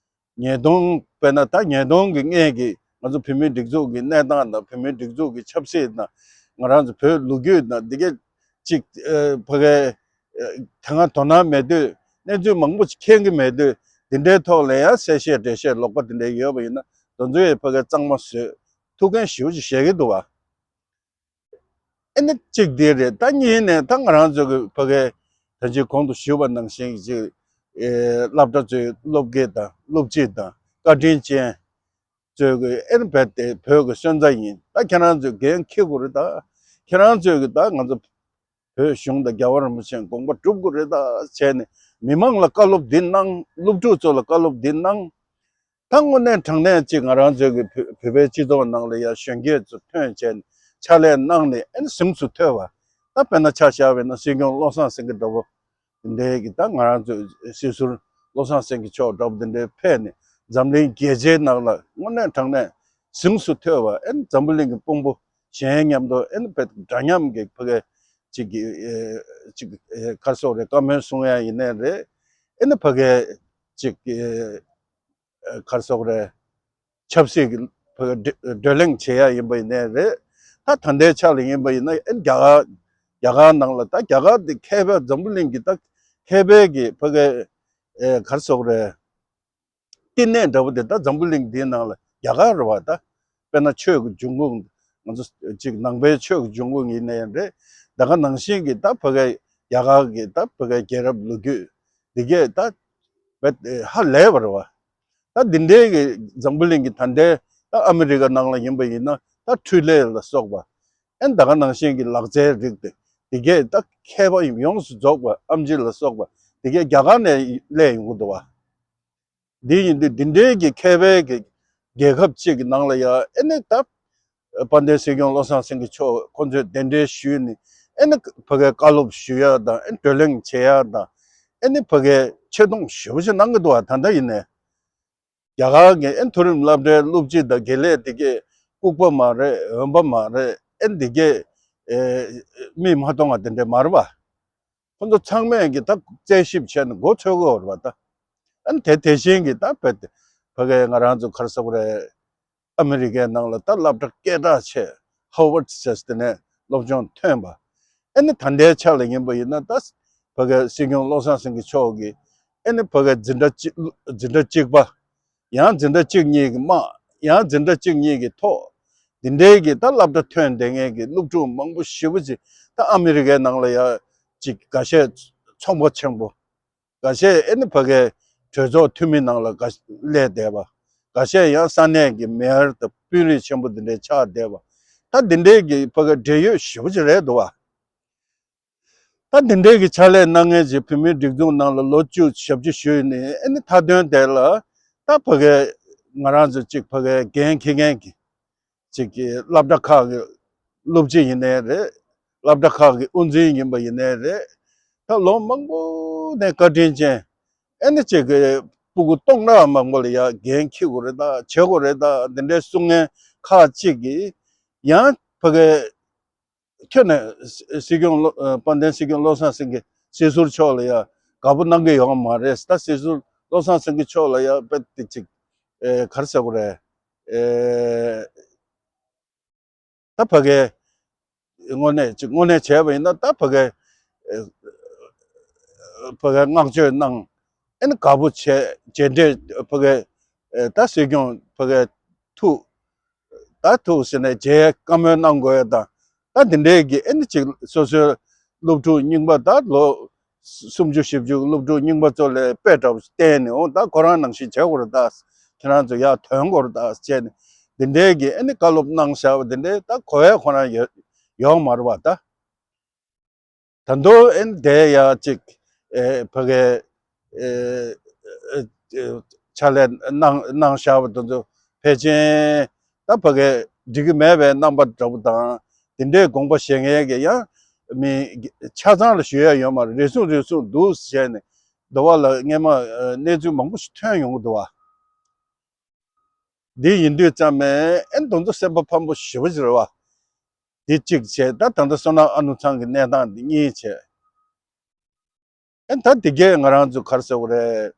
ཉིས་སྟོང་། དཔེར་ན་ད་ཉིས་སྟོང་གི་སྔས་ཀྱི་ང་ཚོ་བོད་མིའི་སྒྲིག་འཛུགས་ཀྱི་གནས་སྟངས་དང་། བོད་མིའི་སྒྲིག་འཛུགས་ཀྱི་ཆབ་སྲིད་དང་། ང་རང་ཚོ་བོད་ལོ་རྒྱུས་དང་འདི་གས་ཅིག་ཨ་ཕ་གའི་ཨ་དེ་སྔ་དོ་སྣང་མེད་དུས། གནས་ཚུལ་མང་པོ་ཞིག་མཁྱེན་གྱི་མེད་དུས། འདི་འདྲའི་ཐོག་ལ་ཡང་གསལ་བཤད་འགྲེལ་བཤད་ལོག་པ་འདི་འདྲ་ཡོད་པ་ཡིན་ན་དེ་ཚོ་ཡི་ཕ་གའི་གཙང་མ་བཟོས་ཐུགས་འགན་ཞེ་པོ་ཅིག་བཞེས་ཀྱི་འདུག་བ། ཨེ་ནི་གཅིག་འདི་རེད། ད་གཉིས་ནས་ད་ང་རང་ཚོ་གི་ཕ་གའི་ད་ཅིག་གོང་དུ་ཞུས་པ་ནང་བཞིན་ཅིག་ཨེ་སློབ་གྲྭ་ཚོའི་སློབ་དགེ་དང་སློབ་སྤྱི་དང་བཀའ་དྲིན་ཅན་ཚོས་གི་ཨེ་ནི་རྦད་དེ་བོད་ཀྱི་སོན་རྩ་ཡིན། ད་ཁྱེད་རང་ཚོས་འགན་འཁྱེར་དགོས་རེད། ད་ཁྱེད་རང་ཚོས་གི་ད་ང་ཚོ་བོད་གཞུང་དང་རྒྱལ་བ་རིན་པོ་ཆེའི་དགོངས་པ་སྒྲུབ་དགོས་རེད་ད་བྱས་ནས་མི་མང་ལ་བཀའ་སློབ་འདི་གནང་། སློབ་ཕྲུག་ཚོ་ལ་བཀའ་སློབ་འདི་གནང་། ད་དངོས་གནས་དྲང་གནས་ཅིག་ང་རང་ཚོའི་གི་བོད་བོད་པའི་སྤྱི་ཚོགས་ནང་ལ་ཡ་གཞོན་སྐྱེས་ཚོ་ཐོན་བྱས་ནས་ཕྱག་ལས་གནང་ནས་ཨེ་ནི་གཟེངས་སུ་ཐོན་པ། ད་དཔེར་ན་ཆ་བཞག་པ་ཡིན་ན་སྲིད་སྐྱོང་བློ་བཟང་སེང་གེ་འདྲ་པོ་འདི་འདྲའི་གི་ད་ང་རང་ཚོའི་སྲིད་ཟུར་བློ་བཟང་སེང་གེ་མཆོག་འདྲ་པོ་འདི་འདྲའི་ཕེབས་ནས་འཛམ་གླིང་རྒྱལ་སྤྱིའི་ནང་ལ་དངོས་གནས་དྲང་གནས་གཟེངས་སུ་ཐོན་པ། ཨེ་ནི་འཛམ་བུ་གླིང་གི་དཔོན་པོ་གཞན་མཉམ་དུ་ཨེ་ནི་བོད་འདྲ་མཉམ་གི་ཕ་གའི་ཅིག་གི་ཨེ་ཅིག་ཨེ་ག་རེ་ཟེར་དགོས་རེད། བཀའ་མོལ་གསུང་ཡ་ཡིན་ནའི་རེད། ཨེ་ནི་ཕ་གའི་ཅིག་ཨེ་ཨེ་ག་རེ་ཟེར་དགོས་རེད། ཆབ་སྲིད་ཀྱི་བགྲོ་བགྲོ་གླེང་བྱེད་ཡ་ཡིན་པ་ཡིན་ནའི་རེད། ད་ད་ལྟའི་ཆ་ལ་ཡིན་པ་ཡིན་ན་ཨེ་རྒྱ་གར་རྒྱ་གར་ནང་ལ་ད་རྒྱ་གར་འདི་མཁས་པའི་འཛམ་བུ་གླིང་གི་ད་མཁས་པའི་གི་ཕ་གའི་ཨེ་ག་རེ་ཟེར་དགོས་རེད། བསྟི་གནས་འདྲ་པོ་དེ་ད་འཛམ་བུ་གླིང་འདིའི་ནང་ལ་རྒྱ་གར་རེད་བ། ད་དཔེར་ན་ཆོས་ཀྱི་འབྱུང་ཁུངས། ང་ཚོ་ཅིག་ནང་པའི་ཆོས་ཀྱི་འབྱུང་ཁུངས་ཡིན་ནའི་རེད། ད་ག་ནང་བཞིན་གི་ད་ཕ་གའི་རྒྱ་གར་གི་ད་ཕ་གའི་རྒྱལ་རབས་ལོ་རྒྱུས་འདི་གས་ད་རྦད་ཧ་ལས་པ་རེད་བ། ད་འདི་འདྲའི་གི་འཛམ་བུ་གླིང་གི་ད་ལྟའི་ད་ཨ་མི་རི་ཀ་ནང་ལ་ཡིན་པ་ཡིན་ན་ད་འཕྲུལ་ལས་ལ་སོགས་པ། ཨེ་ད་ག་ནང་བཞིན་གི་ལག་རྩལ་རིགས་དེ་འདི་གས་ད་མཁས་པ་ཡོངས་སུ་རྫོགས་པ། ཨེམ་ཆི་ལ་སོགས་པ་འདི་གས་རྒྱ་གར་ནས་སླེབས་ཡོང་གི་འདུག་བ། འདི་ཡིན་དུས་འདི་འདྲའི་གི་མཁས་པའི་གི་རྒྱལ་ཁབ་ཅིག་གི་ནང་ལ་ཡ་ཨེ་ནི་ད་དཔལ་ལྡན་སྲིད་སྐྱོང་བློ་བཟང་སེང་གེ་མཆོག་ཁོང་ཚོས་གདན་འདྲེན་ཞུས་ནས་ཨེ་ནི་ཕ་གའི་བཀའ་སློབ་ཞུ་ཡ་དང་། ཨེ་ནི་བགྲོ་གླེང་བྱེད་ཡ་དང་། ཨེ་ནི་ཕ་གའི་ཆེ་མཐོང་ཞེ་པོ་ཅིག་གནང་གི་འདུག་བ། ད་ལྟ་ཡིན་ནའི་རྒྱ་གར་གི་ཨེ་མཐོ་རིམ་སློབ་གྲྭའི་སློབ་སྤྱི་དང་དགེ་ལས་དེ་གས་ལྐུགས་པ་མ་རེད། འོན་པ་མ་རེད། ཨེ་འདི་གས་ཨེ་མིག་མ་མཐོང་བ་དེ་འདྲས་མ་རེད་པ། ཁོ་ཚོ་ཚང་མས་ཀྱི་ད་རྩད་ཞིབ་བྱས་ནས་མགོ་འཚོས་དགོས་རེད་པ། ད་ཨ་ནི་དེ་དེ་བཞིན་གྱི་ད་བོད་ཕ་གའི་ང་རང་ཚོ་ག་རེ་ཟེར་དགོས་རེད། ཨ་མི་རི་ཀའི་ནང་ལ་ད་སློབ་གྲྭ་སྐད་གྲགས་ཆེ་ཧར་ཝརཌ་ཟེར་དེ་ནས་སློབ་སྦྱོང་ཐོན་པ། ཨ་ནི་ད་ལྟའི་ཆ་ལ་ཡིན་པ་ཡིན་ན་ད་ཕ་གའི་སྲིད་སྐྱོང་བློ་བཟང་སེང་གེ་མཆོག་གིས་ཨ་ནི་ཕ་གའི་འཛིན་གྲྭ་གཅིག་འཛིན་གྲྭ་གཅིག་པ། ཡང་འཛིན་གྲྭ་གཅིག་གཉིས་ཀྱི་དམག་ཡང་འཛིན་གྲྭ་གཅིག་གཉིས་ཀྱི་ཐོག་འདི་འདྲའི་གི་ད་སློབ་གྲྭ་ཐོན་བསྡད་མཁན་གྱི་སློབ་ཕྲུག་མང་པོ་ཞེ་པོ་ཅིག་ད་ཨ་མི་རི་ཀའི་ནང་ལ་ཡ་ཅིག་འགའ་ཤས་ཚོང་པ་ཆེན་པོ། འགའ་ཤས་ཨེ་ནི་ཕ་གའི་གྲོས་ཚོགས་འཐུས་མི་ནང་ལ་འགའ་སླེབས་བསྡད་པ། འགའ་ཤས་ཡང་ས་གནས་ཀྱི་མེ་ཡར་དང་དཔོན་རིགས་ཆེན་པོ་འདི་འདྲའི་ཆགས་བསྡད་པ། ད་འདི་འདྲའི་གི་ཕ་གའི་འབྲེལ་ཡོད་ཞེ་པོ་ཅིག་རེད་འདུག་བ། ད་འདི་འདྲའི་གི་ཕྱག་ལས་གནང་མཁན་ཅིག་བོད་མིའི་སྒྲིག་འཛུགས་ནང་ལ་ལོ་བཅུ་ཞེ་བཅུ་བཞུགས་ནས་ཨེ་ནི་མཐའ་དོན་དེ་ལ་ད་ཕ་གའི་ང་རང་ཚོ་ཅིག་ཕ་གའི་འགན་འཁྱེར་མཁན་གྱི་ཅིག་གི་སློབ་གྲྭ་ཁག་གི་སློབ་སྤྱི་ཡིན་ནའི་རེད། སློབ་གྲྭ་ཁག་གི་དབུ་འཛིན་ཡིན་པ་ཡིན་ནའི་རེད། ད་ལོ་མང་པོ་ནས་བཀའ་དྲིན་ཅན། ཨེ་ནི་ཅིག་གི་སྤུ་གུ་སྟོང་ཕྲག་མང་པོ་ལ་ཡ་འགན་འཁྱེར་དགོས་རེད་ད། བྱེད་དགོས་རེད་ད། འདི་འདྲའི་གསུང་མཁན་ཁག་ཅིག་གིས་ཡང་ཕ་གའི་ཁྱོན་ནས་སྲིད་སྐྱོང་བློ་དཔལ་ལྡན་སྲིད་སྐྱོང་བློ་བཟང་སེང་གེ་སྲིད་ཟུར་མཆོག་ལ་ཡ་དགའ་པོ་གནང་གི་ཡོད་མ་རེད། ད་སྲིད་ཟུར་བློ་བཟང་སེང་གེ་མཆོག་ལ་ཡ་དཔེ་དེ་ཅིག་ཨེ་ག་རེ་ཟེར་དགོས་རེད། ཨེ་ད་ཕ་གའི་དངོས་གནས་ཅིག་དངོས་གནས་བྱས་པ་ཡིན་ན་ད་ཕ་གའི་ཨེ་ཕ་གའི་བསྔགས་བརྗོད་གནང་། ཨེ་ནི་དགའ་པོ་བྱས། མཇལ་འཕྲད་ཕ་གའི་ཨེ་ད་སྲིད་སྐྱོང་ཕ་གའི་ཐུགས་ད་ཐུགས་ཟེར་ནས་མཇལ་བཀའ་མོལ་གནང་དགོས་ཡ་དང་། ད་འདི་འདྲའི་གི་ཨེ་ནི་ཅིག་སོ་སོའི་སློབ་ཕྲུག་རྙིང་པ་ད་ལོ་ སུམ་ཅུ་བཞི་བཅུ་སློབ་ཕྲུག་རྙིང་པ་ཚོ་ལ་དཔེ་འདྲ་བོ་བསྟན་ནས། འོ་ད་ཁོ་རང་ནང་བཞིན་བྱེད་དགོས་རེད་ད། ཁྱེད་རང་ཚོ་ཡར་ཐོན་དགོས་རེད་ད་བྱས་ནས། འདི་འདྲའི་གི་ཨ་ནི་བཀའ་སློབ་གནང་བཞག་པ་འདི་འདྲའི་ད་གོ་བས་ཁོ་རང་ཡོད་ཡོག་མ་རེད་བ་ད། ད་དུང་ཨེ་འདས་ཡ་གཅིག་ཨེ་ཕ་གི་ཨེ་ཨེ་ཨེ་ཕྱག་ལས་གནང་གནང་བཞག་པ་དེ་ཚོ་ཕལ་ཆེར་ད་ཕ་གི་འགྲིག་གི་མེད་པའི་རྣམ་པ་འདྲ་པོ་དང་། དེ་འདྲའི་དགོངས་པ་བཞེས་མཁན་གྱི་ཡང་མི་ཆ་ཚང་ལ་ཞུ་ཡ་ཡོད་མ་རེད། རེ་ཟུང་རེ་ཟུང་འདུག་ཟེར་ནས་འདི་བ་ལ་སྔས་མ་ཨེ་གནས་ཚུལ་མང་པོ་ཞིག་ཐོན་ཡོང་གི་འདུག་བ། འདི་ཡིན་དུས་ཙམ་ནས་ཨེ་དེ་ཚོ་སེམས་པ་ཕམ་པོ་ཞེ་པོ་ཅིག་རེད་བ། འདི་གཅིག་བྱས། ད་ད་ལྟ་བསོད་ནམས་ཨ་ནུ་ཚང་གི་གནས་སྟངས་འདི་གཉིས་བྱས། ཨེ་ད་འདི་གས་ང་རང་ཚོ་ག་རེ་ཟེར་དགོས་རེད།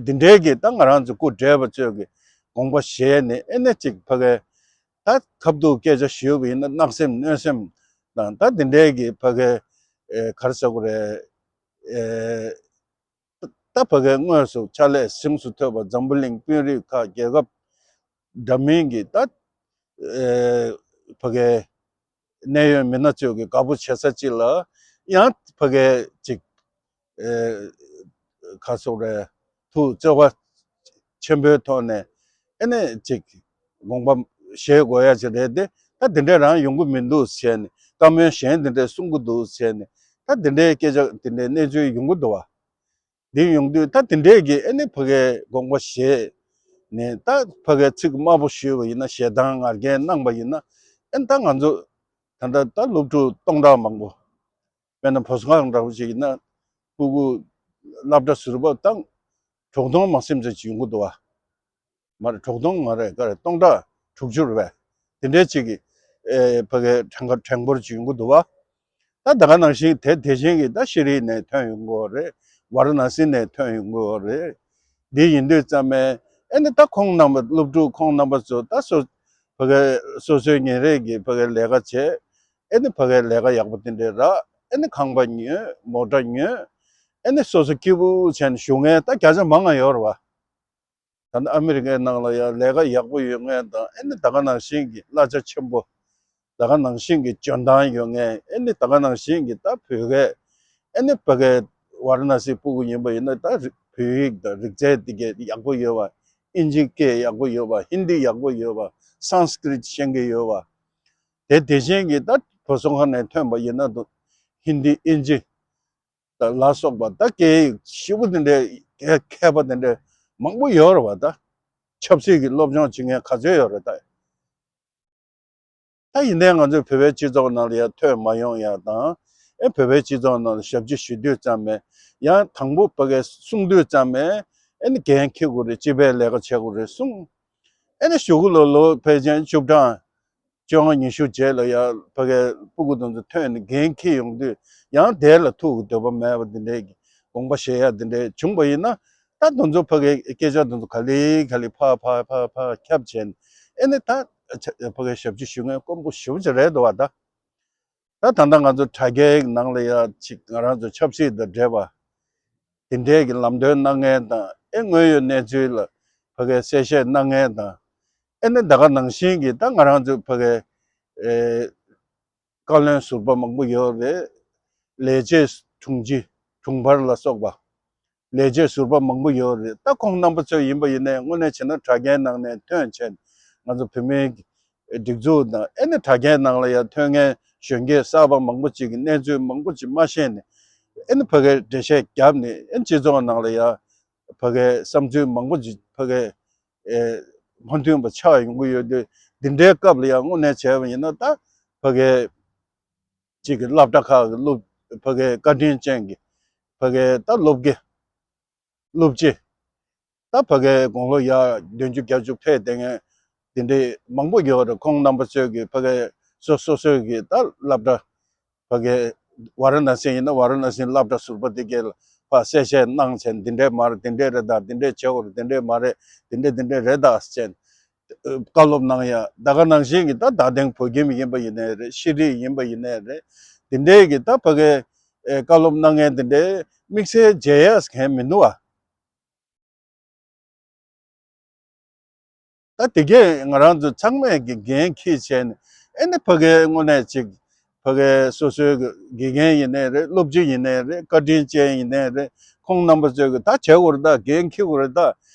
འདི་འདྲའི་གི་ད་ང་རང་ཚོ་སྐུ་བགྲེས་པ་ཚོས་གི་དགོངས་པ་བཞེས་ནས་ཨེ་ནས་གཅིག་ཕ་གི་ད་ཁ་ཐུག་སྐད་ཆ་ཞུས་པ་ཡིན་ན་གནག་སེམས་གནོན་སེམས་དང་། ད་འདི་འདྲའི་གི་ཕ་གི་ཨེ་ག་རེ་ཟེར་དགོས་རེད། ཨེ་ད་ཕ་གི་དངོས་སུ་ཕྱག་ལས་གཟེངས་སུ་ཐོན་པ་འཛམ་བུ་གླིང་དཔོན་རིགས་ཁག་རྒྱལ་ཁབ་འདྲ་མིན་གྱི་ད་ཨེ་ཕ་གི་གནད་ཡོད་མི་སྣ་ཚོས་ཀྱི་དགའ་པོ་བྱེད་ས་ཅིག་ལ་ཡང་ཕ་གི་ཅིག་ཨེ་ག་རེ་ཟེར་དགོས་རེད། ཐུགས་བརྩེ་བ་ཆེན་པོའི་ཐོག་ནས་ཨེ་ནས་ཅིག་དགོངས་པ་བཞེས་དགོས་ཡ་ཅིག་རེད་དེ། ད་དེ་འདྲས་རང་ཡོང་གི་མི་འདུག་ཟེར་ནས། བཀའ་མོལ་གཞན་དེ་འདྲས་གསུང་གི་འདུག་ཟེར་ནས། ད་དེ་འདྲའི་སྐད་ཆ་དེ་འདྲའི་གནས་ཚུལ་ཡོང་གི་འདུག་བ། འདི་ཡོང་དུས་ད་དེ་འདྲས་ཀྱི་ཨེ་ནི་ཕ་གིའི་དགོངས་པ་བཞེས་ནས། ད་ཕ་གིའི་ཚིག་དམའ་པོ་ཞུས་པ་ཡིན་ན། ཞེ་སྡང་ང་རྒྱལ་གནང་པ་ཡིན་ན། ཨེ་ནི་ད་ང་ཚོ་ད་ལྟ་ད་སློབ་ཕྲུག་སྟོང་ཕྲག་མང་པོ། དཔེར་ན་བོད་སྒང་འདྲ་པོ་ཞིག་ཡིན་ན། སྤུ་གུ་སློབ་གྲྭ་ཟུར་པ་ད་དྲུག་སྟོང་མ་ཟིན་ཙམ་ཅིག་ཡོང་གི་འདུག་བ། མ་རེད། དྲུག་སྟོང་མ་རེད། ག་རེ། སྟོང་ཕྲག་དྲུག་ཅུ་རེད་པས། དེ་འདྲའི་ཅིག་གི་ཨེ་ཕ་གིའི་ཕྲན་ཁ་ཕྲན་བུ་ཅིག་ཡོང་གི་འདུག་བ། ད་ད་ག་ནང་བཞིན་དེ་དེ་བཞིན་གྱི་ད་ཤེས་རིག་ནས་ཐོན་ཡོང་གི་ཡོད་རེད། ཝཱ་ར་ཎ་སི་ནས་ཐོན་ཡོང་གི་ཡོད་རེད། འདི་ཡིན་དུས་ཙམ་པས་ཨེ་ནི་ད་ཁོང་རྣམ་པ་སློབ་ཕྲུག་ཁོང་རྣམ་པ་ཚོ་ད་སོ་ཕ་གི་སོ་སོའི་ཉིན་རེ་གི་ཕ་གིའི་ལས་ཀ་བྱས། ཨེ་ནི་ཕ་གིའི་ལས་ཀ་ཡག་པོ་དེ་འདྲའི་རག་ཨེ་ནི་ཁང་པ་ཉོས། མོ་ཊ་ཉོས། ཨེ་ནི་སོ་སོ་སྐྱིད་པོ་བྱས་ནས་བཞུགས་མཁན་ད་བརྒྱ་ཆ་མང་ང་ཡོད་རེད་བ། ད་ནི་ཨ་མི་རི་ཀའི་ནང་ལ་ཡང་ལས་ཀ་ཡག་པོ་ཡོད་མཁན་དང་། ཨེ་ནི་ད་ག་ནང་བཞིན་གྱི་གླ་ཆ་ཆེན་པོ། ད་ག་ནང་བཞིན་གྱི་འཇོན་ཐང་ཡོད་མཁན། ཨེ་ནི་ད་ག་ནང་བཞིན་གྱི་ད་བོད་སྐད། ཨེ་ནི་ཕ་གིའི་ཝཱ་ར་ཎ་སིའི་སྤུ་གུ་ཡིན་པ་ཡིན་ན། ད་རི་བོད་ཡིག་དང་རིག་རྩལ་དེ་གས་ཡག་པོ་ཡོད་པ། ཨིན་ཇི་སྐད་ཡག་པོ་ཡོད་པ། ཧིན་དི་ཡག་པོ་ཡོད་པ། སཾ་སྐྲྀཏ་ཤེས་ཀྱི་ཡོད་པ། དེ་དེ་བཞིན་གྱི་ད་བོད་སོང་ཁ་ནས་ཐོན་པ་ཡིན་ན། ད་ཧིན་དི་ཨིན་ཇི་ད་ལ་སོགས་པ་ད་སྐད་ཡིག་ཞེ་པོ་དེ་འདྲའི་མཁས་པ་དེ་འདྲའི་མང་པོ་ཡོད་རེད་བ། ད་ཆབ་སྲིད་ཀྱི་སློབ་སྦྱོང་བྱེད་མཁན་ག་ཚོད་ཡོད་རེད་ད། ད་ཡིན་ནའི་ང་ཚོའི་བོད་པའི་སྤྱི་ཚོགས་ནང་ལ་ཡང་ཐོན་མ་ཡོང་ཡ་དང་། ཨེ་བོད་པའི་སྤྱི་ཚོགས་ནང་ལ་ཞབས་ཕྱི་ཞུ་དུས་ཙམ་པས། ཡང་དང་པོ་ཕ་གིར་སོང་དུས་ཙམ་པས་ཨེ་ནི་འགན་འཁྱེར་དགོས་རེད། སྤྱི་པའི་ལས་ཀ་བྱེད་དགོས་རེད་གསུངས། ཨེ་ནི་གཞུག་གུ་ལ་ལོ་ཕལ་ཆེར་བཅུ་གྲངས་བཅོ་ལྔ་ཉི་ཤུ་རྗེས་ལ་ཡང་ཕ་གིའི་སྤུ་གུ་དེ་ཚོ་ཐོན་ནས་འགན་འཁྱེར་ཡོང་དུས། ཡང་དེ་ལ་ཐུག་གི་འདོད་པ་མེད་པ་དེ་འདྲའི་དགོངས་པ་བཞེས་ཡ་དེ་འདྲའི་བྱུང་པ་ཡིན་ན། ད་དེ་ཚོ་ཕ་གིའི་སྐད་ཆ་དེ་ཚོ་ག་ལེ་ག་ལེ་ཕར་ཕར་ཕར་ཕར་ཁྱབ་བྱས་ནས། ཨེ་ནི་ད་ཕ་གིའི་ཞབས་ཕྱི་ཞུ་མཁན་དཀོན་པོ་ཞེ་པོ་ཅིག་རེད་འདུག་བ་ད། ད་ད་ལྟ་ང་ཚོ་དྲ་རྒྱའི་ནང་ལ་ཡ་ཅིག་ང་རང་ཚོ་ཆབ་སྲིད་དང་འབྲེལ་བ་དེ་འདྲའི་གི་ལམ་སྟོན་གནང་མཁན་དང་། ཨེ་དངོས་ཡོད་གནས་ཚུལ་ལ་ཕ་གིའི་གསལ་བཤད་གནང་མཁན་དང་། ཨེ་ནི་ད་ག་ནང་བཞིན་གྱི་ད་ང་རང་ཚོ་ཕ་གིའི་ཨེ་བཀའ་བློན་ཟུར་པ་མང་པོ་ཡོད་རེད། ལས་བྱེད་དྲུང་ཆེ་དྲུང་འཕར་ལ་སོགས་པ། ལས་བྱེད་ཟུར་པ་མང་པོ་ཡོད་རེད། ད་ཁོང་རྣམ་པ་ཚོ་ཡིན་པ་ཡིན་ནའི་དངོས་གནས་བྱས་ན་དྲ་རྒྱའི་ནང་ནས་ཐོན་བྱས། ང་ཚོ་བོད་མིའི་སྒྲིག་འཛུགས་དང་། ཨེ་ནི་དྲ་རྒྱའི་ནང་ལ་ཡང་ཐོན་མཁན་གཞོན་སྐྱེས་གསར་པ་མང་པོ་ཅིག་གིས་གནས་ཚུལ་མང་པོ་ཅིག་མ་ཤེས་ནས། ཨེ་ནི་ཕ་གིར་འགྲེལ་བཤད་བརྒྱབ་ནས། ཨེ་ནི་སྤྱི་ཚོགས་ནང་ལ་ཡང་ཕ་གིའི་བསམ་ཚུལ་མང་པོ་ཅིག་ཕ་གིའི་ཨེ་མ་མཐུན་པ་ཆགས་ཡོང་གི་ཡོད་དུས། འདི་འདྲའི་སྐབས་ལ་ཡང་དངོས་གནས་བྱས་པ་ཡིན་ན། ད་ཕ་གིའི་གཅིག་གི་སློབ་གྲྭ་ཁག་གི་སློབ་ཕ་གིའི་བཀའ་དྲིན་ཅན་གྱི་ཕ་གིའི་ད་སློབ་དགེ་སློབ་སྤྱི། ད་ཕ་གིའི་དགུང་ལོ་ཡར་བདུན་ཅུ་བརྒྱད་ཅུ་ཕེབས་བསྡད་མཁན་དེ་འདྲའི་མང་པོ་ཡོད་རེད། ཁོང་རྣམ་པ་ཚོས་ཀྱི་ཕ་གིའི་སོ་སོ་སོའི་གི་ད་སློབ་གྲྭ། ཕ་གིའི་ཝཱ་ར་ཎ་སི་ཡིན་ན་ཝཱ་ར་ཎ་སིའི་སློབ་གྲྭ་ཟུར་པ་དེ་གས་ལ་ཕར་གསལ་བཤད་གནང་བྱས། འདི་འདྲའི་མ་རེད། འདི་འདྲའི་རེད་ད། འདི་འདྲའི་བྱེད་དགོས་རེད། འདི་འདྲའི་མ་རེད། འདི་འདྲའི་འདི་འདྲའི་རེད་ད་ཟེར་བྱས། བཀའ་སློབ་གནང་ཡ། ད་ག་ནང་བཞིན་གྱི་ད་རྡ་སྟེང་བོད་ཁྱིམ་ཡིན་པ་ཡིན་ནའི་རེད། ཤེས་རིག་ཡིན་པ་ཡིན་ནའི་རེད། འདི་འདྲའི་གི་ད་ཕ་གིའི་ཨེ་བཀའ་སློབ་གནང་མཁན་དེ་འདྲའི་དམིགས་བསལ་མཇལ་ཡ་མཁན་མི་འདུག་བ། ད་དེ་གས་ང་རང་ཚོ་ཚང་མས་ཀྱི་འགན་འཁྱེར་བྱས་ནས། ཨེ་ནི་ཕ་གིའི་དངོས་གནས་ཅིག་ ཕ་གའི་སོ་སོའི་དགེ་རྒན་ཡིན་ནའི་རེད། སློབ་སྤྱི་ཡིན་ནའི་རེད། བཀའ་དྲིན་ཅན་ཡིན་ནའི་རེད། ཁོང་རྣམ་པ་ཚོས་ཀྱི་ད་བྱེད་དགོས་རེད། ད་འགན་འཁྱེར་དགོས་རེད། ད་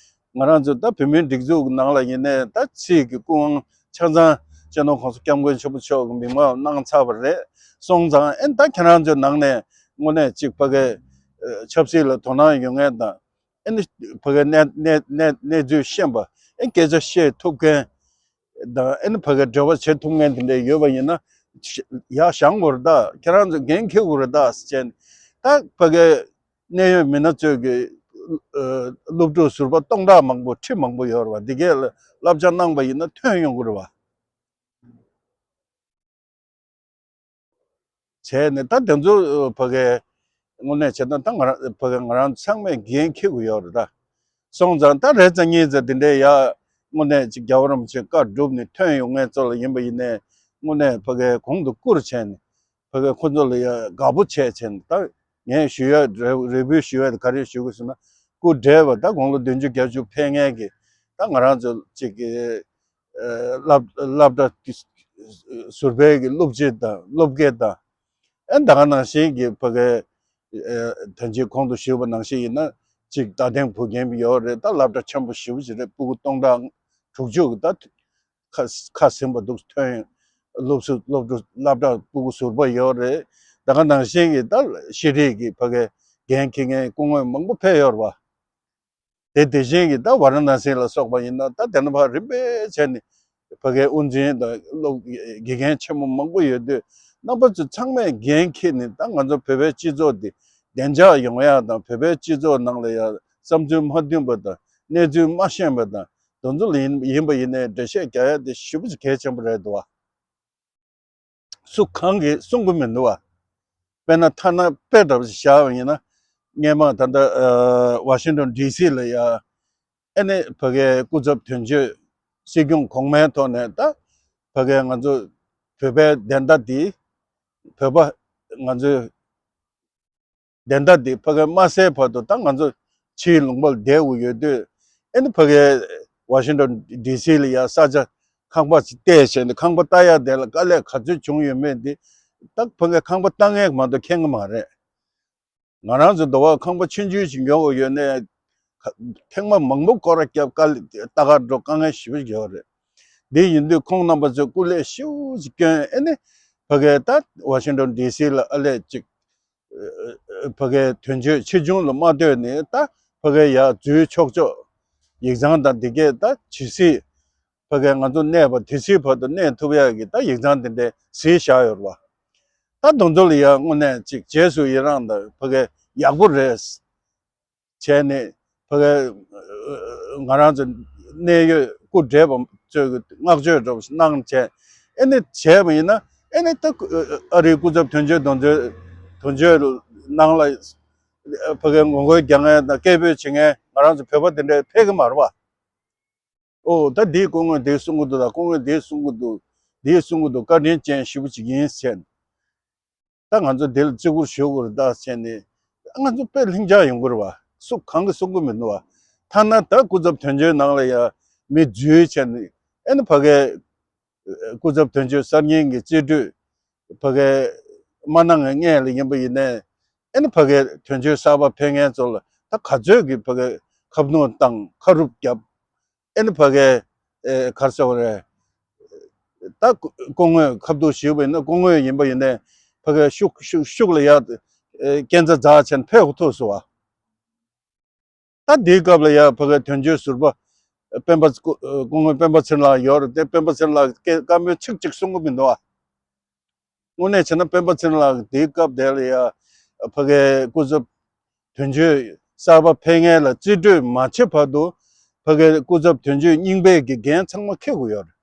ང་རང་ཚོ་ད་བོད་མིའི་སྒྲིག་འཛུགས་ནང་ལ་ཡིན་ནའི་ད་སྲིད་ཀྱི་སྐུ་དབང་ཆ་ཚང་སྤྱི་ནོར་༸གོང་ས་༸སྐྱབས་མགོན་ཆེན་པོ་མཆོག་གི་མིང་དབང་གནང་ཚར་བ་རེད། སོང་ཙང་ཨེ་ད་ཁྱེད་རང་ཚོའི་ནང་ནས་དངོས་གནས་གཅིག་ཕ་གའི་ཆབ་སྲིད་ལ་དོ་སྣང་ཡོད་མཁན་དང་། ཨེ་ནི་ཕ་གའི་གནས་གནས་གནས་གནས་ཚུལ་ཤེས་པ། ཨེ་སྐད་ཆ་བཤད་ཐུབ་མཁན་དང་། ཨེ་ནི་ཕ་གའི་འབྲེལ་བ་བྱེད་ཐུབ་མཁན་དེ་འདྲ་ཡོད་པ་ཡིན་ན་ཡར་བཞེངས་དགོས་རེད། ད་ཁྱེད་རང་ཚོ་འགན་འཁྱེར་དགོས་རེད་ད་ཟེར་བྱས་ནས། ད་ཕ་གའི་གནད་ཡོད་མི་སྣ་ཚོས་ཀྱི་ཨ་སློབ་ཕྲུག་ཟུར་པ་སྟོང་ཕྲག་མང་པོ་ཁྲི་མང་པོ་ཡོད་རེད་བ། འདི་གས་ལ་བསླབ་བྱ་གནང་པ་ཡིན་ན་ཐོན་ཡོང་གི་རེད་བ། བྱས་ནས་ད་དེ་ཚོ་ཕ་གའི་དངོས་གནས་བྱས་ན་ད་ང་རང་ཕ་གའི་ང་རང་ཚང་མས་འགན་འཁྱེར་དགོས་ཡོད་རེད་ད། སོང་ཙང་ད་རེས་གཟའ་ཉིན་ཙམ་འདི་འདྲའི་ཡ་དངོས་གནས་ཅིག་རྒྱལ་བ་རིན་པོ་ཆེ་བཀའ་བསྒྲུབས་ནས་ཐོན་ཡོང་མཁན་ཚོ་ལ་ཡིན་པ་ཡིན་ནའི་དངོས་གནས་ཕ་གའི་གོང་དུ་བཀུར་བྱས་ནས་ཕ་གའི་ཁོ་ཚོ་ལ་ཡ་དགའ་པོ་བྱས་བྱས་ནས། ད་ངས་ཞུ་ཡ་རེ་རེ་འབོད་ཞུ་ཡ་དེ་ག་རེ་ཞུ་དགོས་ཟེར་ན། སྐུ་བགྲེས་པ་ད་དགུང་ལོ་བདུན་ཅུ་བརྒྱད་ཅུ་ཕེབས་མཁན་གྱི་ད་ང་རང་ཚོ་ཅིག་གི་ཨ་སློབ་སློབ་གྲྭ་ཟུར་པའི་གི་སློབ་སྤྱི་དང་སློབ་དགེ་དང་། ཨ་ད་ག་ནང་བཞིན་གྱི་ཕ་གའི་ཨ་ད་ཅི་གོང་དུ་ཞུས་པ་ནང་བཞིན་ཡིན་ན་ཅིག་རྟ་སྟེང་བུ་རྒྱན་ཡོད་རེད། ད་སློབ་གྲྭ་ཆེན་པོ་ཞེ་པོ་ཅིག་རེད། སྤུ་གུ་སྟོང་ཕྲག་དྲུག་ཅུ་གི་ད་ཁ་ཁ་ཟིན་པ་འདུག་ཐོན། སློབ་ཟུར་སློབ་ཕྲུག་སློབ་གྲྭ་སྤུ་གུ་ཟུར་པ་ཡོད་རེད། ད་ག་ནང་བཞིན་གྱི་ད་ཤེས་རིག་གི་ཕ་གའི་འགན་འཁྱེར་མཁན་སྐུ་ངོ་མང་པོ་ཕེབས་ཡོད་རེད་བ། དེ་དེ་བཞིན་གྱི་ད་ཝཱ་ར་ཎ་སི་ལ་སོགས་པ་ཡིན་ན་ད་དེ་ནས་ཕར་རིམ་པས་བྱས་ནས་ཕ་གའི་དབུ་འཛིན་དང་སློབ་དགེ་རྒན་ཆེན་མོ་མང་པོ་ཡོད་དུས། རྣམ་པ་ཚོ་ཚང་མས་འགན་འཁྱེར་ནས་ད་ང་ཚོ་བོད་པའི་སྤྱི་ཚོགས་འདི་བདེ་འཇགས་ཡོང་ཡག་དང་། བོད་པའི་སྤྱི་ཚོགས་ནང་ལ་ཡང་བསམ་ཚུལ་མ་མཐུན་པ་དང་། གནས་ཚུལ་མ་ཤེས་པ་དང་། དེ་ཚོ་ལ་ཡིན་ཡིན་པ་ཡིན་ནའི་འགྲེལ་བཤད་རྒྱག་ཡ་དེ་ཞེ་པོ་ཅིག་གལ་ཆེན་པོ་རེད་འདུག་བ། སུ་གང་གིས་གསུང་གི་མི་འདུག་བ། དཔེར་ན་ཐ་ན་དཔེ་འདྲ་པོ་ཞིག་བཞག་པ་ཡིན་ན། སྔོན་མ་ད་ལྟ་ཨ་ཝ་ཤིང་ཊོན་ཌི་སི་ལ་ཡ་ཨེ་ནི་ཕ་གའི་སྐུ་ཚབ་དོན་གཅོད་སྲིད་སྐྱོང་གོང་མའི་ཐོག་ནས་ད་ཕ་གའི་ང་ཚོ་བོད་པའི་བདེན་མཐའ་འདི། བོད་པ་ང་ཚོའི་བདེན་མཐའ་འདི་ཕ་གའི་མ་གསལ་བར་དུ་ད་ང་ཚོ་ཕྱིའི་ལུང་པར་བསྡད་དགོས་ཡོད་དུས། ཨེ་ནི་ཕ་གའི་ཝ་ཤིང་ཊོན་ཌི་སི་ལ་ཡ་ས་ཆ་ཁང་པ་ཅིག་བལྟས་བྱས་ནས་ཁང་པ་ལྟ་ཡ་དེ་ལ་དཀའ་ལས་ག་ཚོད་བྱུང་ཡོད་མེད་འདི་ད་ཕ་གའི་ཁང་པ་ལྟ་མཁན་མ་གཏོགས་མཁྱེན་གི་མ་རེད། ང་རང་ཚོ་འདི་བ་ཁང་པ་ཆུང་ཆུང་ཞིག་ཉོ་དགོས་ཡོད་ནའི་ཁ་ཐེངས་མ་མང་པོ་སྐོར་ར་བརྒྱབ། དཀའ་ལས་ལྟ་གར་འགྲོ་དཀའ་ངལ་ཞེ་པོ་ཅིག་ཡོད་རེད། འདི་ཡིན་དུས་ཁོང་རྣམ་པ་ཚོས་སྐུ་ལས་ཞེ་པོ་ཅིག་བསྐྱོན། ཨེ་ནི་ཕ་གའི་ད་ཝ་ཤིང་ཊོན་ཌི་སི་ལ་ཨ་ལས་ཅིག་ཕ་གའི་དོན་གཅོད་ཆེ་ཆུང་ལ་མ་ལྟོས་ནས་ད་ཕ་གའི་ཡར་འཛུལ་ཆོག་ཆོག་ཡིག་ཚང་དང་འདི་གས་ད་ཇི་སྲིད་ཕ་གའི་ང་ཚོ་གནས་པ་དེ་སྲིད་བར་དུ་གནས་ཐུབ་ཡག་གི་ད་ཡིག་ཚང་དེ་འདྲའི་གཟིགས་བཞག་ཡོད་རེད་བ། ད་དེ་ཚོ་ལ་ཡང་དངོས་གནས་ཅིག་རྗེས་སུ་ཡི་རང་དང་། ཕ་གའི་ཡག་པོ་རེད་བྱས་ནས། ཕ་གའི་ང་རང་ཚོ་གནད་ཡོད་སྐུ་བགྲེས་པ་ཚོས་བསྔགས་བརྗོད་འདྲ་པོ་ཞིག་གནང་བྱས། ཨེ་ནི་བྱས་པ་ཡིན་ན་ཨེ་ནི་ད་ཨ་རིའི་སྐུ་ཚབ་དོན་གཅོད་དོན་གཅོད་དོན་གཅོད་ནང་ལ་ཕ་གའི་ངོ་རྒོལ་རྒྱག་མཁན་དང་སྐད་འབོད་བྱེད་མཁན་ང་རང་ཚོ་བོད་པ་དེ་འདྲ་ཕེབས་ཀྱི་མ་རེད་བ། ཨོ་ད་འདིའི་སྐུ་ངོས་འདི་གསུང་གི་འདུག་ད་སྐུ་ངོས་འདི་གསུང་གི་འདུག་འདི་གསུང་གི་འདུག་བཀའ་དྲིན་ཅན་ཞེ་པོ་ཅིག་ཡིན་ཟེར། ད་ང་ཚོ་འདི་ལ་བརྩི་བཀུར་ཞུ་དགོས་རེད་ད་ཟེར་ནས། ང་ཚོ་དཔེ་ལྷིང་འཇགས་ཡོང་གི་རེད་བ། སུ་གང་གིས་གསུང་གི་མི་འདུག་བ། ཐ་ན་ད་སྐུ་ཚབ་དོན་གཅོད་ནང་ལ་ཡ་མི་འཛུལ་བྱས་ནས། ཨེ་ནི་ཕ་གའི་སྐུ་ཚབ་དོན་གཅོད་གསར་རྙིང་གི་རྩིས་སྤྲོད་ཕ་གའི་མ་གནང་ངེས་ལ་ཡིན་པ་ཡིན་ནའི། ཨེ་ནི་ཕ་གའི་དོན་གཅོད་གསར་པ་ཕེབས་མཁན་ཚོ་ལ་ད་ག་ཚོད་ཀྱི་ཕ་གའི་ཁ་སྣོན་བཏང་། ཁ་རུབ་བརྒྱབ། ཨེ་ནི་ཕ་གའི་ཨེ་ག་རེ་ཟེར་བ་རེད། ད་སྐུ་ངོས་ཁ་ཐུག་ཞུས་པ་ཡིན་ན། སྐུ་ངོས་ཡིན་པ་ཡིན་ནའི་ཕ་གའི་ཤུགས་ཤུགས་ཤུགས་ལ་ཡ་ཨེ་སྐས་འཛེག་འཛེགས་བྱས་ནས་ཕེབས་ཐུབ་སོང་བ། ད་འདིའི་སྐབས་ལ་ཡ་ཕ་གའི་དོན་གཅོད་ཟུར་པ་སྤེན་པ་སྐུ་སྐུ་ངོ་སྤེན་པ་ཚེ་རིང་ལགས་ཡོད་རེད་དེ། སྤེན་པ་ཚེ་རིང་ལགས་ཀྱིས་བཀའ་མོལ་ཚིག་གཅིག་གསུང་གི་མི་འདུག་ཨ། དངོས་གནས་བྱས་ན་སྤེན་པ་ཚེ་རིང་ལགས་ཀྱིས་དེའི་སྐབས་དེ་ལ་ཡ་ཕ་གའི་སྐུ་ཚབ་དོན་གཅོད་གསར་པ་ཕེབས་མཁན་ལ་རྩིས་སྤྲོད་མ་བྱེད་བར་དུ་ཕ་གའི་སྐུ་ཚབ་དོན་གཅོད་རྙིང་པའི་གི་འགན་ཚང་མ་འཁྱེར་དགོས་ཡོད་རེད།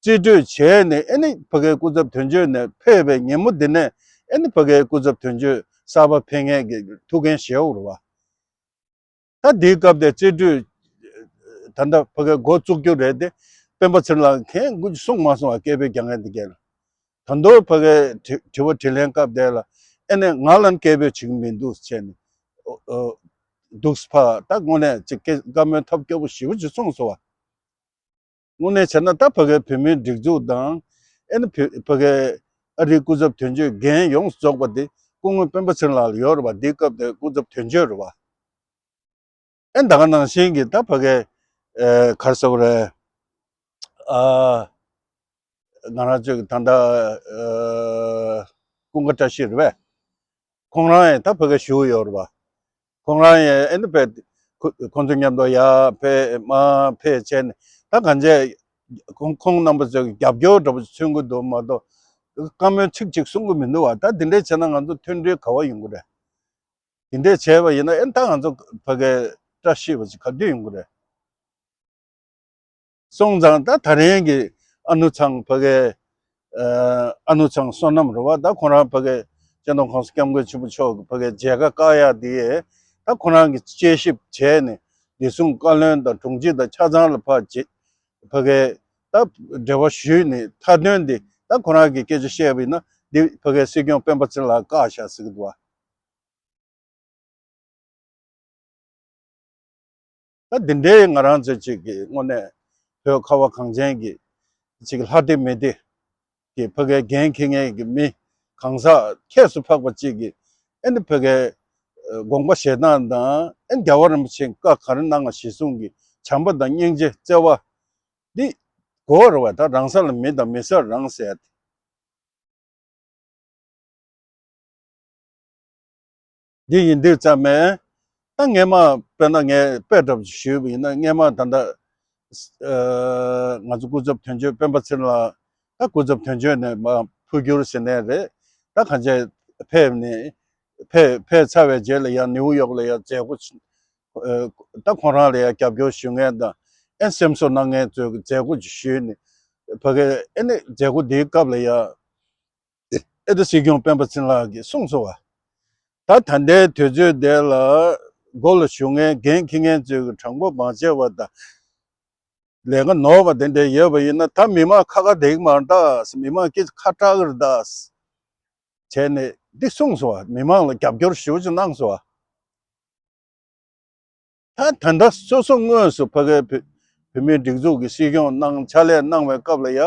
རྩིས་སྤྲོད་བྱས་ནས་ཨེ་ནི་ཕ་གའི་སྐུ་ཚབ་དོན་གཅོད་ནས་ཕེབས་པའི་ཉིན་མོ་འདི་ནས་ཨེ་ནི་ཕ་གའི་སྐུ་ཚབ་དོན་གཅོད་གསར་པ་ཕེབས་མཁན་གྱི་ཐུགས་འགན་བཞེས་དགོས་རེད་བ། ད་འདིའི་སྐབས་དེ་རྩིས་སྤྲོད་ད་ལྟ་ཕ་གའི་འགོ་བཙུགས་རྒྱུ་རེད་དེ། སྤེན་པ་ཚེ་རིང་ལགས་ཀྱིས་གང་ཡང་གསུངས་མ་སོང་བ། སྐད་འབོད་རྒྱག་མཁན་དེ་གས་ལ། ད་དུང་ཕ་གའི་དྲི་དྲི་བ་དྲིས་ལན་སྐབས་དེ་ལ་ཨེ་ནི་ང་ལ་སྐད་འབོད་བྱེད་ཀྱི་མི་འདུག་བྱས་ནས། ཨོ་ཨོ་འདུག་སེ་ཕར་ད་དངོས་གནས་ཅིག་སྐད་བཀའ་མོལ་ཐབས་སྐྱོ་པོ་ཞེ་པོ་ཅིག་གསུངས་སོང་བ། དངོས་གནས་བྱས་ན་ད་ཕ་གའི་བོད་མིའི་སྒྲིག་འཛུགས་དང་། ཨེ་ནི་བོད་ཕ་གའི་ ཨ་རིའི་སྐུ་ཚབ་དོན་གཅོད་འགན་ཡོངས་སུ་རྫོགས་པ་དེ་སྐུ་ངོ་སྤེན་པ་ཚེ་རིང་ལགས་ལ་ཡོད་རེད་བ། འདིའི་སྐབས་དེ་སྐུ་ཚབ་དོན་གཅོད་རེད་བ། ཨེ་ད་ག་ནང་བཞིན་གྱི་ད་ཕ་གི་ཨེ་ག་རེ་ཟེར་དགོས་རེད། ཨ་ང་རང་ཚོའི་ད་ལྟ་ཨ་ཀུན་དགའ་བཀྲ་ཤིས་རེད་པས། ཁོང་རང་ཡང་ད་ཕ་གི་བཞུགས་ཡོད་རེད་པ། ཁོང་རང་ཡང་ཨེ་ནི་ཕེབས་ཁོ་ཁོང་ཚོ་མཉམ་དུ་ཡར་ཕེབས་མར་ཕེབས་བྱས་ནས་ད་གང་བྱས་ཁོང་ཁོང་རྣམ་པ་ཚོས་རྒྱབ་སྐྱོར་འདྲ་པོ་མཚོན་གྱི་འདུག་མ་གཏོགས་བཀའ་མོལ་ཚིག་གཅིག་གསུང་གི་མི་འདུག་བ། ད་འདི་འདྲས་བྱས་ན་ང་ཚོ་མཐུན་སྒྲིལ་ག་བ་ཡོང་གི་རེད། དེ་འདྲས་བྱས་པ་ཡིན་ན་ཨེ་ད་ང་ཚོ་ཕ་གི་བཀྲ་ཤིས་པ་ཞིག་ག་དུས་ཡོང་གི་རེད། སོང་ཙང་ད་ད་རིང་གི་ཨ་ནུ་ཚང་ཕ་གི་ཨ་ནུ་ཚང་བསོད་ནམས་རེད་བ། ད་ཁོ་རང་ཕ་གི་སྤྱི་ནོར་༸གོང་ས་༸སྐྱབས་མགོན་ཆེན་པོ་མཆོག་གི་ཕ་གི་མཇལ་ཁ་བཀག་ཡག་དེ་ད་ཁོ་རང་གི་དཔྱད་ཞིབ་བྱས་ནས་བདེ་སྲུང་བཀའ་བློན་དང་དྲུང་ཆེ་དང་ཆ་ཚང་ལ་ཕ་ཕ་གི་ད་འབྲེལ་བ་ཞུས་ནས་མཐའ་དོན་དེ་ད་ཁོ་རང་གི་སྐད་ཆ་བཤད་པ་ཡིན་ན་འདི་ཕ་གི་སྲིད་སྐྱོང་སྤེན་པ་ཚེ་རིང་ལགས་བཀག་བཞག་ཟེར་གི་འདུག་བ། ད་འདི་འདྲའི་ང་རང་ཚོ་ཅིག་གི་དངོས་གནས་བོད་ཁ་བ་གངས་ཅན་གྱི་ཅིག་ལྷ་སྡེ་མི་སྡེ་གི་ཕ་གའི་འགན་འཁྱེར་མཁན་གྱི་མི་གང་ཟག་ཁྱད་དུ་འཕགས་པ་ཅིག་གིས་ཨེ་ནི་ཕ་གའི་དགོངས་པ་བཞེས་སྟངས་དང་ཨེ་ནི་རྒྱལ་བ་རིན་པོ་ཆེས་བཀའ་ག་རེ་གནང་བ་གཞིར་བཟུང་གི་བྱམས་པ་དང་སྙིང་རྗེ་བརྩེ་བ་འདི་དགོས་རེད་བ། ད་རང་ས་ལ་མི་དང་མི་སར་རང་ཟེར་ཡ་དེ། འདི་ཡིན་དུས་ཙམ་མེད། ད་སྔས་མ་དཔེར་ན་ངས་དཔེ་འདྲ་པོ་ཞིག་ཞུས་པ་ཡིན་ན་སྔས་མ་ད་ལྟ་ང་ཚོ་སྐུ་ཚབ་དོན་གཅོད་སྤེན་པ་ཚེ་རིང་ལགས་ད་སྐུ་ཚབ་དོན་གཅོད་ནས་མར་འཕོ་འགྱུར་ཟེར་ནས་རེད། ད་གང་ཅི་ཕེབས་ནས་ཕེབས་ཕེབས་ཚར་བའི་རྗེས་ལ་ཡང་ནིའུ་ཡོག་ལ་ཡང་མཛད་སྒོ་ད་ཁོང་རང་ལ་ཡང་རྒྱབ་སྐྱོར་ཞུ་མཁན་དང་ཨེ་སེམས་གསོ་གནང་མཁན་ཚོས་མཛད་སྒོ་ཅིག་ཞུས་ནས་ཕ་གི་ཨེ་ནས་མཛད་སྒོ་འདིའི་སྐབས་ལ་ཡང་ཨེ་ད་སྲིད་སྐྱོང་སྤེན་པ་ཚེ་རིང་ལགས་ཀྱིས་གསུངས་སོང་བ། ད་ད་ལྟའི་དུས་ཚོད་འདི་ལ་སྒོ་ལ་ཞུགས་མཁན་འགན་འཁྱེར་མཁན་ཚོས་ཀྱི་དྲང་པོ་མ་བྱས་པ་དང་ལས་ཀ་ནོར་བ་དེ་འདྲ་ཡོད་པ་ཡིན་ན་ད་མི་མང་ཁ་ཁ་བསྡད་ཀྱི་མ་རེད་ད། མི་མང་སྐད་ཆ་ཁ་གྲག་གི་རེད་ད་བྱས་ནས་འདི་གསུངས་སོང་བ། མི་མང་ལ་རྒྱབ་སྐྱོར་ཞེ་པོ་ཅིག་གནང་སོང་བ། ད་ད་ལྟ་སོ་སོ་དངོས་སུ་ཕ་གའི་བོད་བོད་མིའི་སྒྲིག་འཛུགས་ཀྱི་སྲིད་སྐྱོང་གནང་ཕྱག་ལས་གནང་བའི་སྐབས་ལ་ཡ་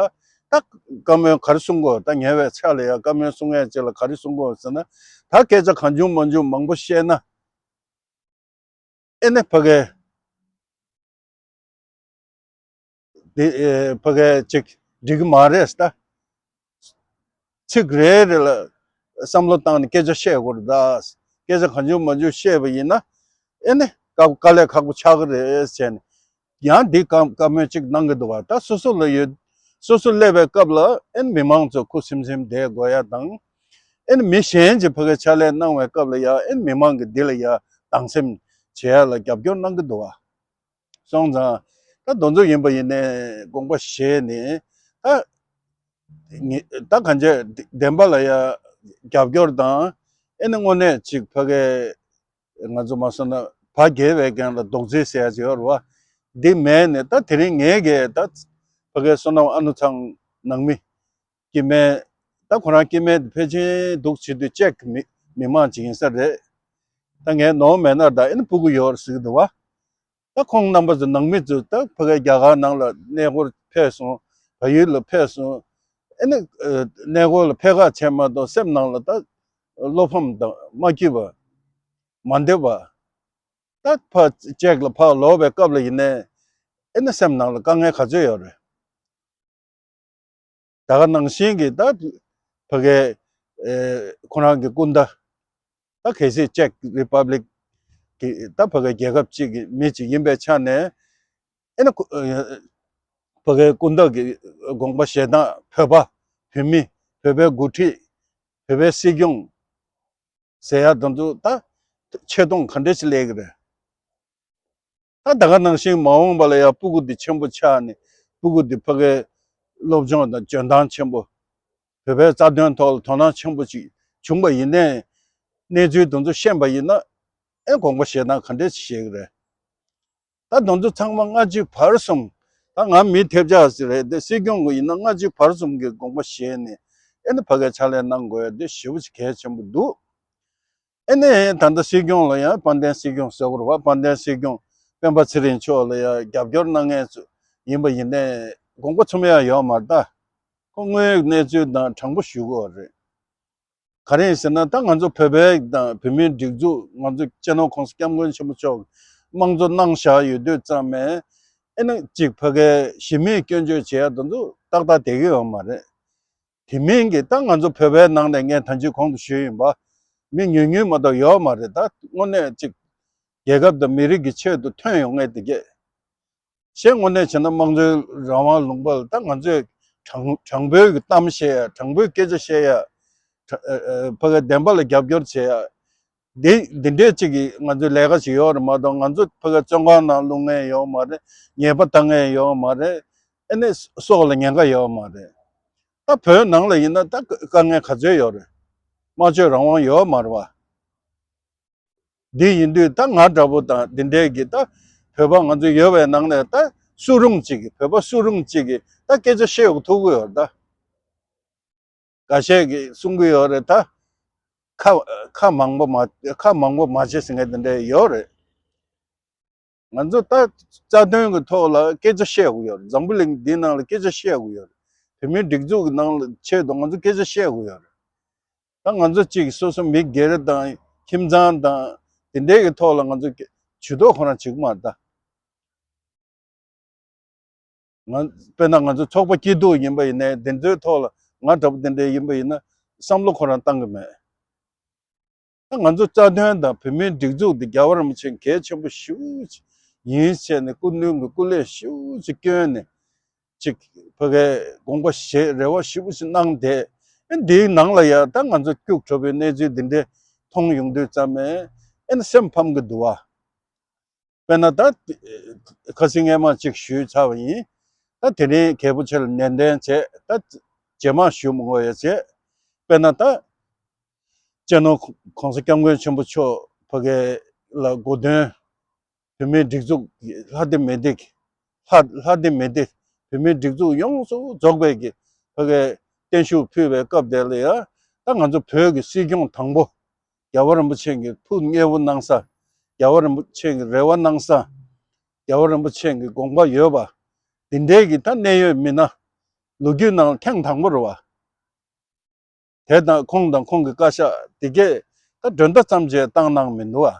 ད་བཀའ་མོལ་ག་རེ་གསུང་དགོས། ད་ཉེ་བའི་ཆ་ལ་ཡ་བཀའ་མོལ་གསུང་ཡས་ཅིག་ལ་ག་རེ་གསུང་དགོས་ཟེར་ན། ད་སྐད་ཆ་གང་བྱུང་མང་བྱུང་མང་པོ་བཤད་ན་ཨེ་ནས་ཕ་གའི་འདི་ཨེ་ཕ་གའི་ཅིག་འགྲིག་གི་མ་རེད་ད། ཚིག་རེ་རེ་ལ་བསམ་བློ་བཏང་ནས་སྐད་ཆ་བཤད་དགོས་རེད་ད། སྐད་ཆ་གང་བྱུང་མང་བྱུང་བཤད་པ་ཡིན་ན་ཨེ་ནི་དཀའ་དཀའ་ལས་ཁག་པོ་ཆགས་ཀྱི་རེད་ཟེར་ནས་ཡང་འདི་བཀའ་བཀའ་མོལ་ཅིག་གནང་གི་འདུག་བ། ད་སོ་སོ་ལ་ཡོད། སོ་སོ་སླེབས་པའི་སྐབས་ལ་ཨེ་ནི་མི་མང་ཚོ་ཁུ་སིམ་སིམ་བསྡད་དགོས་ཡ་དང་། ཨེ་ནི་མི་གཞན་གྱིས་ཕ་གའི་ཕྱག་ལས་གནང་བའི་སྐབས་ལ་ཡ་ཨེ་ནི་མི་མང་གིས་འདི་ལ་ཡ་སྡང་སེམས་བྱེད་ཡ་ལ་རྒྱབ་སྐྱོར་གནང་གི་འདུག་བ། སོང་ཙང་ད་དེ་ཚོ་ཡིན་པ་ཡིན་ནའི་དགོངས་པ་བཞེས་ནས་ད་ངེ་ད་གང་ཅི་བདེན་པ་ལ་ཡ་རྒྱབ་སྐྱོར་དང་ཨེ་ནི་དངོས་གནས་ཅིག་ཕ་གའི་ང་ཚོ་མ་སོང་ན་བ་རྒྱལ་བའི་རྐྱེན་ལ་རྡོག་རྫིས་ཟེར་ཡ་ཅིག་ཡོད་རེད་བ། འདི་མེད་ནས་ད་དེ་རིང་ངས་གས་ད་ཕ་གའི་བསོད་ནམས་ཨ་ནུ་ཚང་ནང་མི་སྐྱེ་དམན་ད་ཁོ་རང་སྐྱེ་དམན་དེ་ཕལ་ཆེར་འདུག་བྱེད་དུས་ཅེག་མི་མི་མང་ཅིག་ཡིན་ས་རེད། ད་ངས་ནོར་མེད་ན་ད་ཨེ་ནི་སྤུ་གུ་ཡོད་རེད་ཟེར་གི་འདུག་བ། ད་ཁོང་རྣམ་པ་ཚོ་ནང་མི་ཚོ་ད་ཕ་གའི་རྒྱ་གར་ནང་ལ་གནས་སྐོར་ཕེབས་སོང་། བལ་ཡུལ་ལ་ཕེབས་སོང་། ཨེ་ནི་གནས་སྐོར་ལ་ཕེབས་ཁག་ཆེ་མ་གཏོགས་སེམས་ནང་ལ་ད་བློ་ཕམ་དང་མ་སྐྱིད་པ་མ་འདོད་པ། ད་ཕ་ཅེག་ལ་ཕར་ལོག་པའི་སྐབས་ལ་ཡིན་ནའི་ཨེ་ནི་སེམས་ནང་ལ་དཀའ་ངལ་ག་ཚོད་ཡོད་རེད། ད་ག་ནང་བཞིན་གྱི་ད་ཕ་གའི་ཨེ་ཁོ་རང་གི་སྐུ་ཟླ་ད་གལ་སྲིད་ཅེག་རི་པབ་ལིག་གི་ད་ཕ་གའི་རྒྱལ་ཁབ་ཅིག་གི་མི་ཅིག་ཡིན་པའི་ཆ་ནས་ཨེ་ནི་ཁོ་ཨེ་ཕ་གའི་སྐུ་ཟླ་གི་དགོངས་པ་བཞེས་སྟངས་བོད་པ་བོད་མི་བོད་པའི་འགོ་ཁྲིད་བོད་པའི་སྲིད་སྐྱོང་ཟེར་ཡ་དེ་ཚོ་ད་ཆེ་མཐོང་ག་འདྲ་ཞིག་སླེབས་ཀྱི་རེད། ད་ད་ག་ནང་བཞིན་མ་འོངས་པ་ལ་ཡང་སྤུ་གུ་འདི་ཆེན་པོ་ཆགས་ནས་སྤུ་གུ་འདི་ཕ་གའི་སློབ་སྦྱོང་དང་འཇོན་ཐང་ཆེན་པོ་བོད་པའི་རྩ་དོན་ཐོག་ལ་དོ་སྣང་ཆེན་པོ་ཅིག་བྱུང་པ་ཡིན་ནའི་གནས་ཚུལ་དེ་ཚོ་ཤེས་པ་ཡིན་ན་ཨེ་དགོངས་པ་བཞེས་སྟངས་ག་འདྲ་ཞིག་བཞེས་ཀྱི་རེད། ད་དེ་ཚོ་ཚང་མ་སྔ་ཕྱི་བར་གསུམ་ད་ང་མི་ཐེབས་ཆག་ཞིག་རེད་དེ་སྲིད་སྐྱོང་གི་ཡིན་ན་སྔ་ཕྱི་བར་གསུམ་གྱི་དགོངས་པ་བཞེས་ནས་ཨེ་ནི་ཕ་གའི་ཕྱག་ལས་གནང་དགོས་ཡ་དེ་ཞེ་པོ་ཅིག་གལ་ཆེན་པོ་འདུག་ཨེ་ནས་ད་ལྟ་སྲིད་སྐྱོང་ལ་ཡང་དཔལ་ལྡན་སྲིད་སྐྱོང་ཟེར་དགོས་རེད་བ། དཔལ་ལྡན་སྲིད་སྐྱོང་སྤེན་པ་ཚེ་རིང་མཆོག་ལ་ཡང་རྒྱབ་སྐྱོར་གནང་མཁན་ཚོ་ཡིན་པ་ཡིན་ནའི་དགོངས་པ་ཚོམ་ཡ་ཡོད་མ་རེད་ད། དངོས་ཡོད་གནས་ཚུལ་དང་དྲང་པོ་ཞུ་དགོས་པ་རེད། ག་རེ་ཡིན་ཟེར་ན། ད་ང་ཚོ་བོད་པའི་དང་བོད་མིའི་སྒྲིག་འཛུགས། ང་ཚོ་སྤྱི་ནོར་༸གོང་ས་༸སྐྱབས་མགོན་ཆེན་པོ་མཆོག་དམངས་གཙོ་གནང་བཞག་ཡོད་དུས་ཙམ་མེད། ཨེ་ན་ཅིག་ཕ་གིའི་གཞི་མེད་སྐྱོན་བརྗོད་བྱེད་ཡ་དེ་ཚོ་ཏག་ཏག་བསྡད་ཀྱི་ཡོད་མ་རེད། དེ་མིན་གྱི་ད་ང་ཚོ་བོད་པའི་ནང་ནས་ངས་ད་ཅི་གོང་དུ་ཞུས་ཡིན་པ། མི་ཉུང་ཉུང་མ་གཏོགས་ཡོད་མ་རེད། ད་དངོས་གནས་ཅིག་རྒྱལ་ཁབ་དང་མི་རིགས་ཀྱི་ཆེད་དུ་ཐོན་ཡོང་མཁན་དེ་གས། གཞན་དངོས་གནས་བྱས་ན་དམངས་གཙོའི་རང་དབང་ལུང་པ་ལ་ད་ང་ཚོས་དྲང་དྲང་པོའི་གི་གཏམ་བཤད་ཡ། དྲང་པོའི་སྐད་ཆ་བཤད་ཡ། དྲ- ཨ- ཨ- ཕ་གི་བདེན་པ་ལ་རྒྱབ་སྐྱོར་བྱེད་ཡ། འདི་འདི་འདྲས་ཅིག་གི་ང་ཚོའི་ལས་ཀ་ཞིག་ཡོད་རེད་མ་གཏོགས། ང་ཚོ་ཕ་གི་བཙོན་ཁང་ནང་ལྷུང་མཁན་ཡོད་མ་རེད། ཉེས་པ་བཏང་མཁན་ཡོད་མ་རེད། ཨ་ནི་སྲོག་ལ་ཉེན་ཁ་ཡོད་མ་རེད། ད་བོད་ནང་ལ་ཡིན་ན་ད་དཀའ་ངལ་ག་ཚོད་ཡོད་རེད། སྨྲ་བརྗོད་རང་དབང་ཡོད་མ་རེད་བ། འདི་ཡིན་དུས་ད་ང་འདྲ་པོ་དང་འདི་འདྲའི་གི་ད་བོད་པ་ང་ཚོ་ཡོད་པའི་ནང་ནས་ད་སུ་རུང་གཅིག་གིས། བོད་པ་སུ་རུང་གཅིག་གིས་ད་སྐད་ཆ་བཤད་དགོས་ཐུག་གི་ཡོད་རེད་ད། འགའ་ཤས་ཀྱིས་གསུང་གི་ཡོད་རེད་ད། ཁ་ཁ་མང་པོ་མ་ཁ་མང་པོ་མ་བྱེད་ཟེར་མཁན་དེ་འདྲ་ཡོད་རེད། ང་ཚོ་ད་རྩ་དོན་གྱི་ཐོག་ལ་སྐད་ཆ་བཤད་དགོས་ཡོད་རེད། འཛམ་བུ་གླིང་འདིའི་ནང་ལ་སྐད་ཆ་བཤད་དགོས་ཡོད་རེད། བོད་མིའི་སྒྲིག་འཛུགས་ཀྱི་ནང་ལ་ཆེད་དུ་ང་ཚོ་སྐད་ཆ་བཤད་དགོས་ཡོད་རེད། ད་ང་ཚོ་གཅིག་སོ་སོ་མི་སྒེར་དང་ཁྱིམ་ཚང་དང་དེ་འདྲའི་གི་ཐོག་ལ་ང་ཚོ་ཇུས་གཏོགས་ཁོ་རང་བྱེད་ཀྱི་མ་རེད་ད། ང་དཔེར་ན་ང་ཚོ་ཚོགས་པ་སྐྱིད་སྡུག་ཡིན་པ་ཡིན་ནའི་དེ་ཚོའི་ཐོག་ལ་ང་འདྲ་པོ་དེ་འདྲའི་ཡིན་པ་ཡིན་ན་བསམ་བློ་ཁོ་རང་བཏང་གི་མེད། ད་ང་ཚོ་རྩ་དོན་དང་བོད་མིའི་སྒྲིག་འཛུགས་འདི་རྒྱལ་བ་རིན་པོ་ཆེ་གལ་ཆེན་པོ་ཞེ་པོ་ཅིག་ཡིན་བྱས་ནས། སྐུ་མདུན་གྱི་སྐུ་ལས་ཞེ་པོ་ཅིག་བསྐྱོན་ནས་ཅིག་ཕ་གིའི་དགོངས་པ་བཞེས། རེ་བ་ཞེ་པོ་ཅིག་གནང་སྟེ། ཨེ་འདིའི་ནང་ལ་ཡ་ད་ང་ཚོ་སྐྱུག་བྲོ་བའི་གནས་ཚུལ་འདི་འདྲའི་མཐོང་ཡོང་དུས་ཙམ་མེད། ཨེ་ན་སེམས་ཕམ་གི་འདུག་བ། དཔེར་ན་ད་ཁ་སང་སྔས་མ་ཅིག་ཞུས་ཚར་བ་ཡིན། ད་དེ་རིང་རྒྱལ་པོ་ཆེ་ལ་ནན་ཏན་བྱས། ད་རྗེས་མ་ཞུ་མི་དགོས་ཡ་བྱས། དཔེར་ན་ད་སྤྱི་ནོར་༸གོང་ས་༸སྐྱབས་མགོན་ཆེན་པོ་མཆོག་ཕ་གི་ལ་གོ་སྟོན། བོད་མིའི་སྒྲིག་འཛུགས་ཀྱི་ལྷ་སྡེ་མི་སྡེ། ལྷ་ལྷ་སྡེ་མི་སྡེ། བོད་མིའི་སྒྲིག་འཛུགས་ཡོངས་སུ་རྫོགས་པའི་གི་ཕ་གི་བརྟན་བཞུགས་ཕུལ་བའི་སྐབས་དེ་ལ་ཡ། ད་ང་ཚོ་བོད་ཀྱི་སྲིད་སྐྱོང་དང་པོ། རྒྱལ་བ་རིན་པོ་ཆེ་གི་ཐུགས་མཉེས་པོ་གནང་ས། རྒྱལ་བ་རིན་པོ་ཆེ་གི་རེ་བ་གནང་ས། རྒྱལ་བ་རིན་པོ་ཆེ་གི་དགོངས་པ་ཡོད་པ། འདི་འདྲའི་གི་ད་གནད་ཡོད་མི་སྣ་ལོ་རྒྱུས་ནང་ལ་ཐེངས་དང་པོ་རེད་བ། དེ་དང་ཁོང་དང་ཁོང་གི་བཀའ་ཤག་དེ་གས་ད་མགྲོན་བརྡ་ཙམ་ཅིག་བཏང་གནང་མི་འདུག་བ་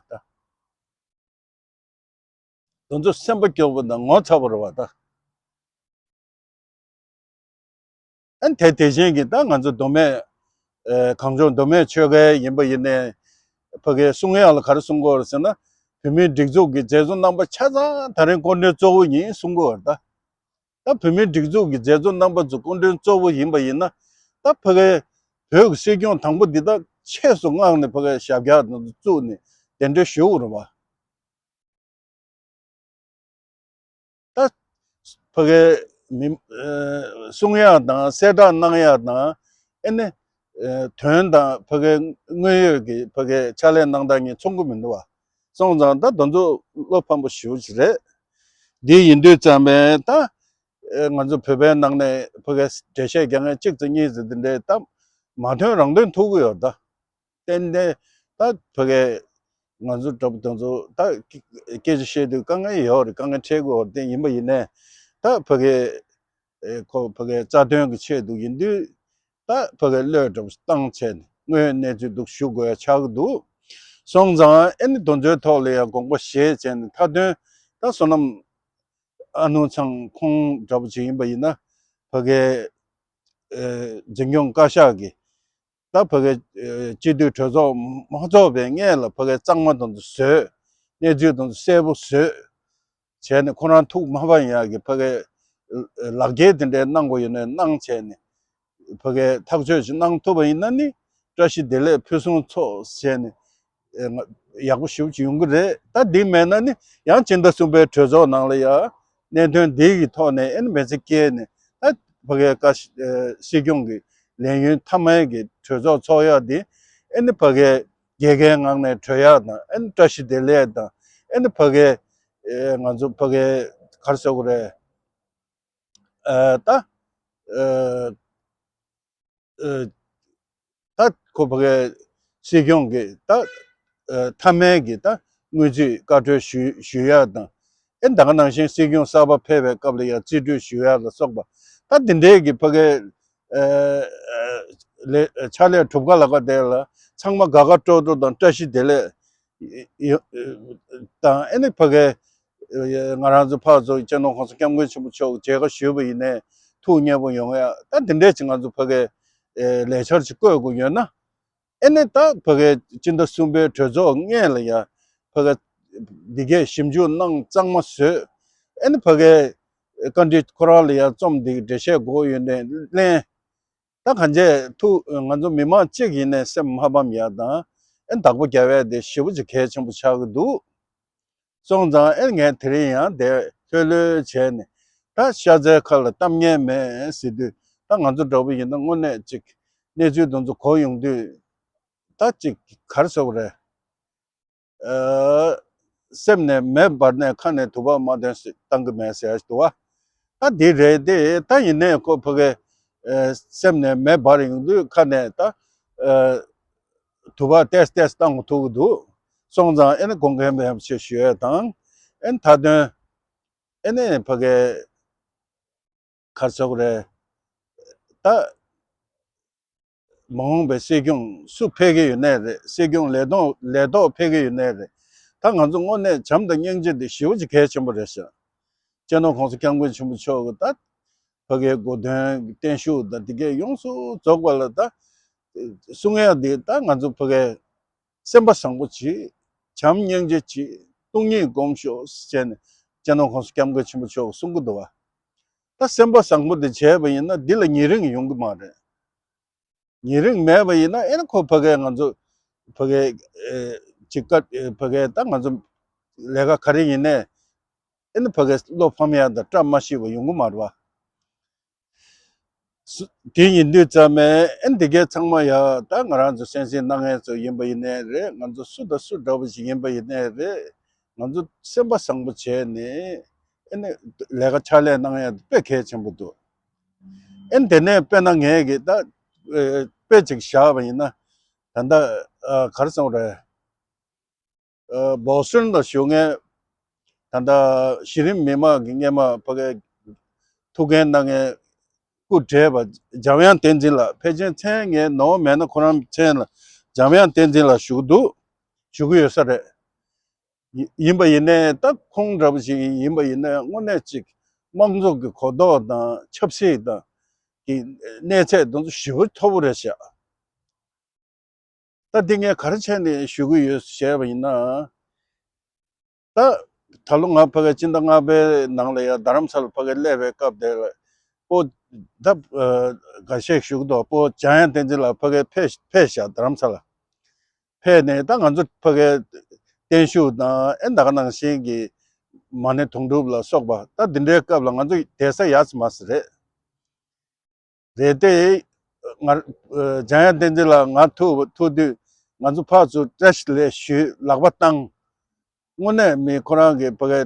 ད། དེ་ཚོ་སེམས་པ་སྐྱོ་པོ་དང་ངོ་ཚ་པོ་རེད་བ་ད། ཨ་ནི་དེ་དེ་བཞིན་གྱི་ད་ང་ཚོ་མདོ་སྨད། ཨེ། གངས་ལྗོངས་མདོ་སྨད་ཆོལ་ཁའི་ཡིན་པ་ཡིན་ནའི། ཕ་གིའི་གསུང་ཡག་ལ་ག་རེ་གསུང་གི་ཡོད་རེད་ཟེར་ན། བོད་མིའི་སྒྲིག་འཛུགས་ཀྱི་མཛད་གཙོ་རྣམ་པ་ཆ་ཚང་ད་རིང་སྐུ་མགྲོན་གཙོ་བོ་ཡིན་གསུང་གི་ཡོད་རེད་ད། ད་བོད་མིའི་སྒྲིག་འཛུགས་ཀྱི་མཛད་གཙོ་རྣམ་པ་ཚོ་སྐུ་མགྲོན་གཙོ་བོ་ཡིན་པ་ཡིན་ན། ད་ཕ་གིའི་བོད་ཀྱི་སྲིད་སྐྱོང་དང་པོ་འདི་ད་ཆེས་སུ་མངགས་ནས་ཕ་གིའི་ཞབས་བཀྱག་དང་བཙུགས་ནས་གདན་འདྲེན་ཞུ་དགོས་རེད་བ། ད་ཕ་གིའི་མི། ཨ། གསུང་ཡག་དང་གསལ་བསྒྲགས་གནང་ཡག་དང་། ཨེ་ནི། ཨ། དོན་དང་ཕ་གིའི་དངོས་ཡོད་ཀྱི་ཕ་གིའི་ཕྱག་ལས་གནང་སྟངས་གཉིས་མཚུངས་ཀྱི་མི་འདུག་བ། སོང་ཙང་ད་དེ་ཚོ་བློ་ཕམ་པོ་ཞེ་པོ་ཅིག་རེད། འདི་ཡིན་དུས་ཙམ་པས་ད། ཨ། ང་ཚོ་བོད་པའི་ནང་ནས་ཕ་གིའི་འགྲེལ་བཤད་རྒྱག་མཁན་གཅིག་ཙམ་གཉིས་ཙམ་འདི་འདྲའི་ད་མ་ཐོན་རང་ཐོན་ཐུག་གི་ཡོད་ད། ཏན་ཏན་ད་ཕ་གིའི་ང་ཚོ་འདྲ་པོ་དེ་ཚོ་ད་སྐད་ཆ་བཤད་དུས་དཀའ་ངལ་ཡོད་རེད། དཀའ་ངལ་འཕྲད་དགོས་རེད། དེ་ཡིན་པ་ཡིན་ནའི་ད་ཕ་གིའི། ཨེ། ཁོ་ཕ་གིའི་རྩ་དོན་གྱི་ཆེད་དུ་ཡིན་དུས། ད་ཕ་གིའི་བློས་འདྲ་པོ་བཏང་བྱས་ནས་དངོས་ཡོད་གནས་ཚུལ་འདུག་ཞུ་དགོས་ཡ་ཆགས་ཀྱི་འདུག། སོང་ཙང་ཨེ་ནི་དེ་ཚོའི་ཐོག་ལ་ཡང་དགོངས་པ་བཞེས་བྱས་ནས། མཐའ་དོན་ད་བསོད་ནམས་ཨ་ནུ་ཚང་ཁོང་འདྲ་པོ་ཅིག་ཡིན་པ་ཡིན་ན། ཕ་གིའི། ཨེ། འཛིན་སྐྱོང་བཀའ་ཤག་གིས་ད་ཕ་གིའི། ཨེ། སྤྱི་འཐུས་གྲོས་ཚོགས་མ་རྫོགས་པའི་སྔོན་ལ་ཕ་གིའི་གཙང་མ་དེ་ཚོ་བཟོས། གནས་ཚུལ་དེ་ཚོ་གསལ་པོ་བཟོས་བྱས་ནས། ཁོ་རང་ཐུགས་མ་ཕམ་ཡག་གི་ཕ་གིའི་ལག་འཁྱེར་དེ་འདྲའི་གནང་དགོས་ཡོད་ནའི་གནང་བྱས་ནས། ཕ་གིའི་ཐག་གཅོད་ཅིག་གནང་ཐུབ་པ་ཡིན་ན་ནི། བཀྲ་ཤིས་བདེ་ལེགས་ཕུན་སུམ་ཚོགས་བྱས་ནས། ཨེ། ང་ཡག་པོ་ཞེ་པོ་ཅིག་ཡོང་གི་རེད། ད་འདི་མེད་ན་ནི་ཡང་སྤྱི་ཟླ་གསུམ་པའི་གྲོས་ཚོགས་ནང་ལ་ཡ་གནད་དོན་འདི་གི་ཐོག་ནས་ཨེ་ནི་མི་ཚེ་སྐྱེལ་ནས། ད་ཕ་གིའི་བཀའ་ཤག་ཨེ། སྲིད་སྐྱོང་གི་ལས་ཡུན་མཐའ་མའི་གི་གྲོས་ཚོགས་ཚོགས་ཡག་འདི་ཨེ་ནི་ཕ་གིའི་རྒྱལ་ཁའི་ངང་ནས་གྲོལ་ཡག་དང་། ཨེ་ནི་བཀྲ་ཤིས་བདེ་ལེགས་དང་། ཨེ་ནི་ཕ་གིའི། ཨེ། ང་ཚོ་ཕ་གིའི་ག་རེ་ཟེར་དགོས་རེད། ཨ། ད། ཨ། ཨ། ད་ཁོ་ཕ་གིའི་སྲིད་སྐྱོང་གི་ད། ཨ། མཐའ་མའི་གི་ད་དངུལ་རྩིས་བཀའ་འཁྲོལ་ཞུ་ཞུ་ཡག་དང་། ཨེ། ད་ག་ནང་བཞིན་སྲིད་སྐྱོང་གསར་པ་ཕེབས་པའི་སྐབས་ལ་ཡང་རྩིས་སྤྲོད་ཞུ་ཡག་ལ་སོགས་པ། ད་འདི་འདྲའི་གི་ཕ་གིའི་ ལས་ཕྱག་ལས་གྲུབ་ཁ་ལ་ཁ་དེ་ལ་ཚང་མ་དགའ་དགའ་སྤྲོ་སྤྲོ་དང་བཀྲ་ཤིས་བདེ་ལེགས་དང་ཨེ་ནི་ཕ་གི་ང་རང་ཚོ་ཕར་ཚུར་སྤྱི་ནོར་༸གོང་ས་༸སྐྱབས་མགོན་ཆེན་པོ་མཆོག་མཇལ་ཁ་ཞུས་པ་ཡིན་ནའི་ཐུགས་མཉེས་པོ་ཡོང་ཡ་ད་འདི་འདྲས་ཅིག་ང་ཚོ་ཕ་གི་ལས་འཆར་ཅིག་བཀོད་དགོས་ཡོད་ན། ཨེ་ནས་ད་ཕ་གིའི་སྤྱི་ཟླ་གསུམ་པའི་གྲོས་ཚོགས་སྔས་ལ་ཡ་ཕ་གི་འདི་གས་ཞིབ་འཇུག་གནང་གཙང་མ་བཟོས། ཨེ་ནས་ཕ་གིའི་བཀའ་འདྲི་ཁོ་རང་ལ་ཡ་རྩོམ་འདི་འགྲེལ་བཤད་དགོས་ཡོད་ནས་ལེན། ད་གང་བྱས་ཐུགས་ང་ཚོ་མི་མང་གཅིག་ཡིན་ནས་སེམས་མ་ཕམ་ཡ་དང་ཨེ་བདག་པོ་རྒྱག་ཡ་དེ་ཞེ་པོ་ཅིག་གལ་ཆེན་པོ་ཆགས་ཀྱི་འདུག་སོང་ཙང་ཨེ་ངས་དེ་རིང་ཡང་དེ་ལྷོད་ལྷོད་བྱས་ནས་ད་ཤ་ཚའི་ཁ་ལ་གཏམ་ངན་མེད་ཟེར་དུས་ད་ང་ཚོ་འདྲ་པོ་ཡིན་ན་དངོས་གནས་ཅིག་གནས་ཚུལ་དེ་ཚོ་གོ་ཡོང་དུས་ད་ཅིག་ག་རེ་ཟེར་དགོས་རེད། ཨ། སེམས་ནས་མེ་འབར་ནས་ཁ་ནས་དུ་བ་མ་འདོན་ཞིག་བཏང་གི་མེད་ཟེར་ཡ་ཞིག་འདུག་བ། ད་འདི་རེད་དེ་ད་ཡིན་ནའི་ཁོ་ཕ་གི་ཨ། སེམས་ནས་མེ་འབར་ཡོང་དུས་ཁ་ནས་ད་ཨ། དུ་བ་ཏེས་ཏེས་བཏང་གི་ཐུག་གི་འདུག་སོང་ཙང་ཨེ་ནི་དགོངས་འགལ་མེད་པ་ཞིག་ཞུ་ཡས་དང་ཨེ་ནི་མཐའ་དོན་ཨེ་ནི་ཕ་གི་ག་རེ་ཟེར་དགོས་རེད། ད་མ་འོངས་པའི་སྲིད་སྐྱོང་སུ་ཕེབས་ཀྱི་ཡོད་ནའི་རེད། སྲིད་སྐྱོང་ལས་ཐོག་ལས་ཐོག་ཕེབས་ཀྱི་ཡོད་ནའི་རེད། ད་ང་ཚོ་དངོས་གནས་བྱམས་དང་སྙིང་རྗེ་དེ་ཞེ་པོ་ཅིག་གལ་ཆེན་པོ་རེད་ཤག་སྤྱི་ནོར་༸གོང་ས་༸སྐྱབས་མགོན་ཆེན་པོ་མཆོག་གི་ད་ཕ་གིའི་གོ་སྟོན་གྱི་བརྟན་བཞུགས་དང་དེ་གས་ཡོངས་སུ་རྫོགས་པ་ལ་ད་གསུང་ཡ་དེ་ད་ང་ཚོ་ཕ་གིའི་སེམས་པ་བཟང་པོ་བྱེད། བྱམས་སྙིང་རྗེ་བྱེད། སྟོང་ཉིད་སྒོམ་ཤོག་ཟེར་ནས་སྤྱི་ནོར་༸གོང་ས་༸སྐྱབས་མགོན་ཆེན་པོ་མཆོག་གིས་གསུང་གི་འདུག་བ། ད་སེམས་པ་བཟང་པོ་དེ་བྱས་པ་ཡིན་ན་འདི་ལ་ཉེ་རིང་ཡོང་གི་མ་རེད། ཉེ་རིང་མེད་པ་ཡིན་ན་ཨེ་ནི་ཁོ་ཕ་གིའི་ང་ཚོ་ཕ་གིའི་ཨེ་ཅིག་ཀ་ཨེ་ཕ་གིའི་ད་ང་ཚོ་ལས་ཀ་ག་རེ་ཡིན་ནའི་ཨེ་ནི་ཕ་གིའི་བློ་ཕམ་ཡ་དང་བཀྲ་མ་ཤིས་པ་ཡོང་གི་མ་རེད་བ། སུ་དེ་ཡིན་དུས་ཙམ་ནས་ཨེ་འདི་གའི་ཚང་མ་ཡ་ད་ང་རང་ཚོ་གསན་གཟིགས་གནང་མཁན་ཚོ་ཡིན་པ་ཡིན་ནའི་རེད། ང་ཚོ་སུ་དང་སུ་འདྲ་པོ་ཞིག་ཡིན་པ་ཡིན་ནའི་རེད། ང་ཚོ་སེམས་པ་བཟང་པོ་བྱས་ནས་ཨེ་ནི་ལས་ཀ་ཕྱག་ལས་གནང་ཡ་དེ་དཔེ་གལ་ཆེན་པོ་འདུག་ཨེ་ནི་དེ་ནས་དཔེར་ན་ངས་གི་ད་ཨེ་དཔེ་ཅིག་བཞག་པ་ཡིན་ན་ད་ལྟ་ཨ་ག་རེ་ཟེར་དགོས་རེད། ཨ་བོ་སི་ཊོན་ལ་བཞུགས་མཁན་ད་ལྟ་གཞི་རིམ་མི་མང་གི་སྔོན་མ་ཕ་གིའི་ཐུགས་འགན་གནང་མཁན་སྐུ་བགྲེས་པ་འཇམ་དབྱངས་བསྟན་འཛིན་ལགས། ཕལ་ཆེར་མཚན་ངས་ནོར་བ་མེད་ན་ཁོ་རང་མཚན་ལ་འཇམ་དབྱངས་བསྟན་འཛིན་ལགས་བཞུགས་འདུག་བཞུགས་ཀྱི་ཡོད་ས་རེད། ཡིན་ཡིན་པ་ཡིན་ནའི་ད་ཁོང་འདྲ་པོ་ཞིག་ཡིན་པ་ཡིན་ནའི་དངོས་གནས་ཅིག་དམངས་གཙོ་གི་གོ་རྟོགས་དང་ཆབ་སྲིད་དང་གི་གནས་ཚད་དེ་ཚོ་ཞེ་པོ་མཐོ་པོ་རེད་ཤག་ད་འདི་ངས་ག་རེ་བྱས་ནས་ཞུ་གི་ཡོད་ཞེས་པ་ཡིན་ན། ད་ད་ལོ་ང་ཕ་གི་སྤྱི་ཟླ་ལྔ་པའི་ནང་ལ་ཡང་རྡ་རམ་ས་ལ་ཕ་གི་སླེབས་པའི་སྐབས་དེ་ལ་སྤོ་ད་ཨ་འགའ་ཤས་ཞུ་གི་འདུག་སྤོ་འཇམ་དབྱངས་བསྟན་འཛིན་ལགས་ཕ་གི་ཕེབས་ཕེབས་ཤག་རྡ་རམ་ས་ལ་ཕེབས་ནས་ད་ང་ཚོ་ཕ་གི་བརྟན་བཞུགས་དང་ཨེ་ད་ག་ནང་བཞིན་གྱི་མ་ཎི་དུང་སྒྲུབ་ལ་སོགས་པ་ད་འདི་འདྲའི་སྐབས་ལ་ང་ཚོ་བསྡད་ས་ཡོད་ས་མ་ཟད་རེད། རེད་དེ། ང་འཇམ་དབྱངས་བསྟན་འཛིན་ལགས་ང་ཐུག་ཐུག་དུས་ང་ཚོ་ཕར་ཚུར་བཀྲ་ཤིས་བདེ་ལེགས་ཞུས་ལག་པ་བཏང་། དངོས་གནས་མི་ཁོ་རང་གི་ཕ་གི་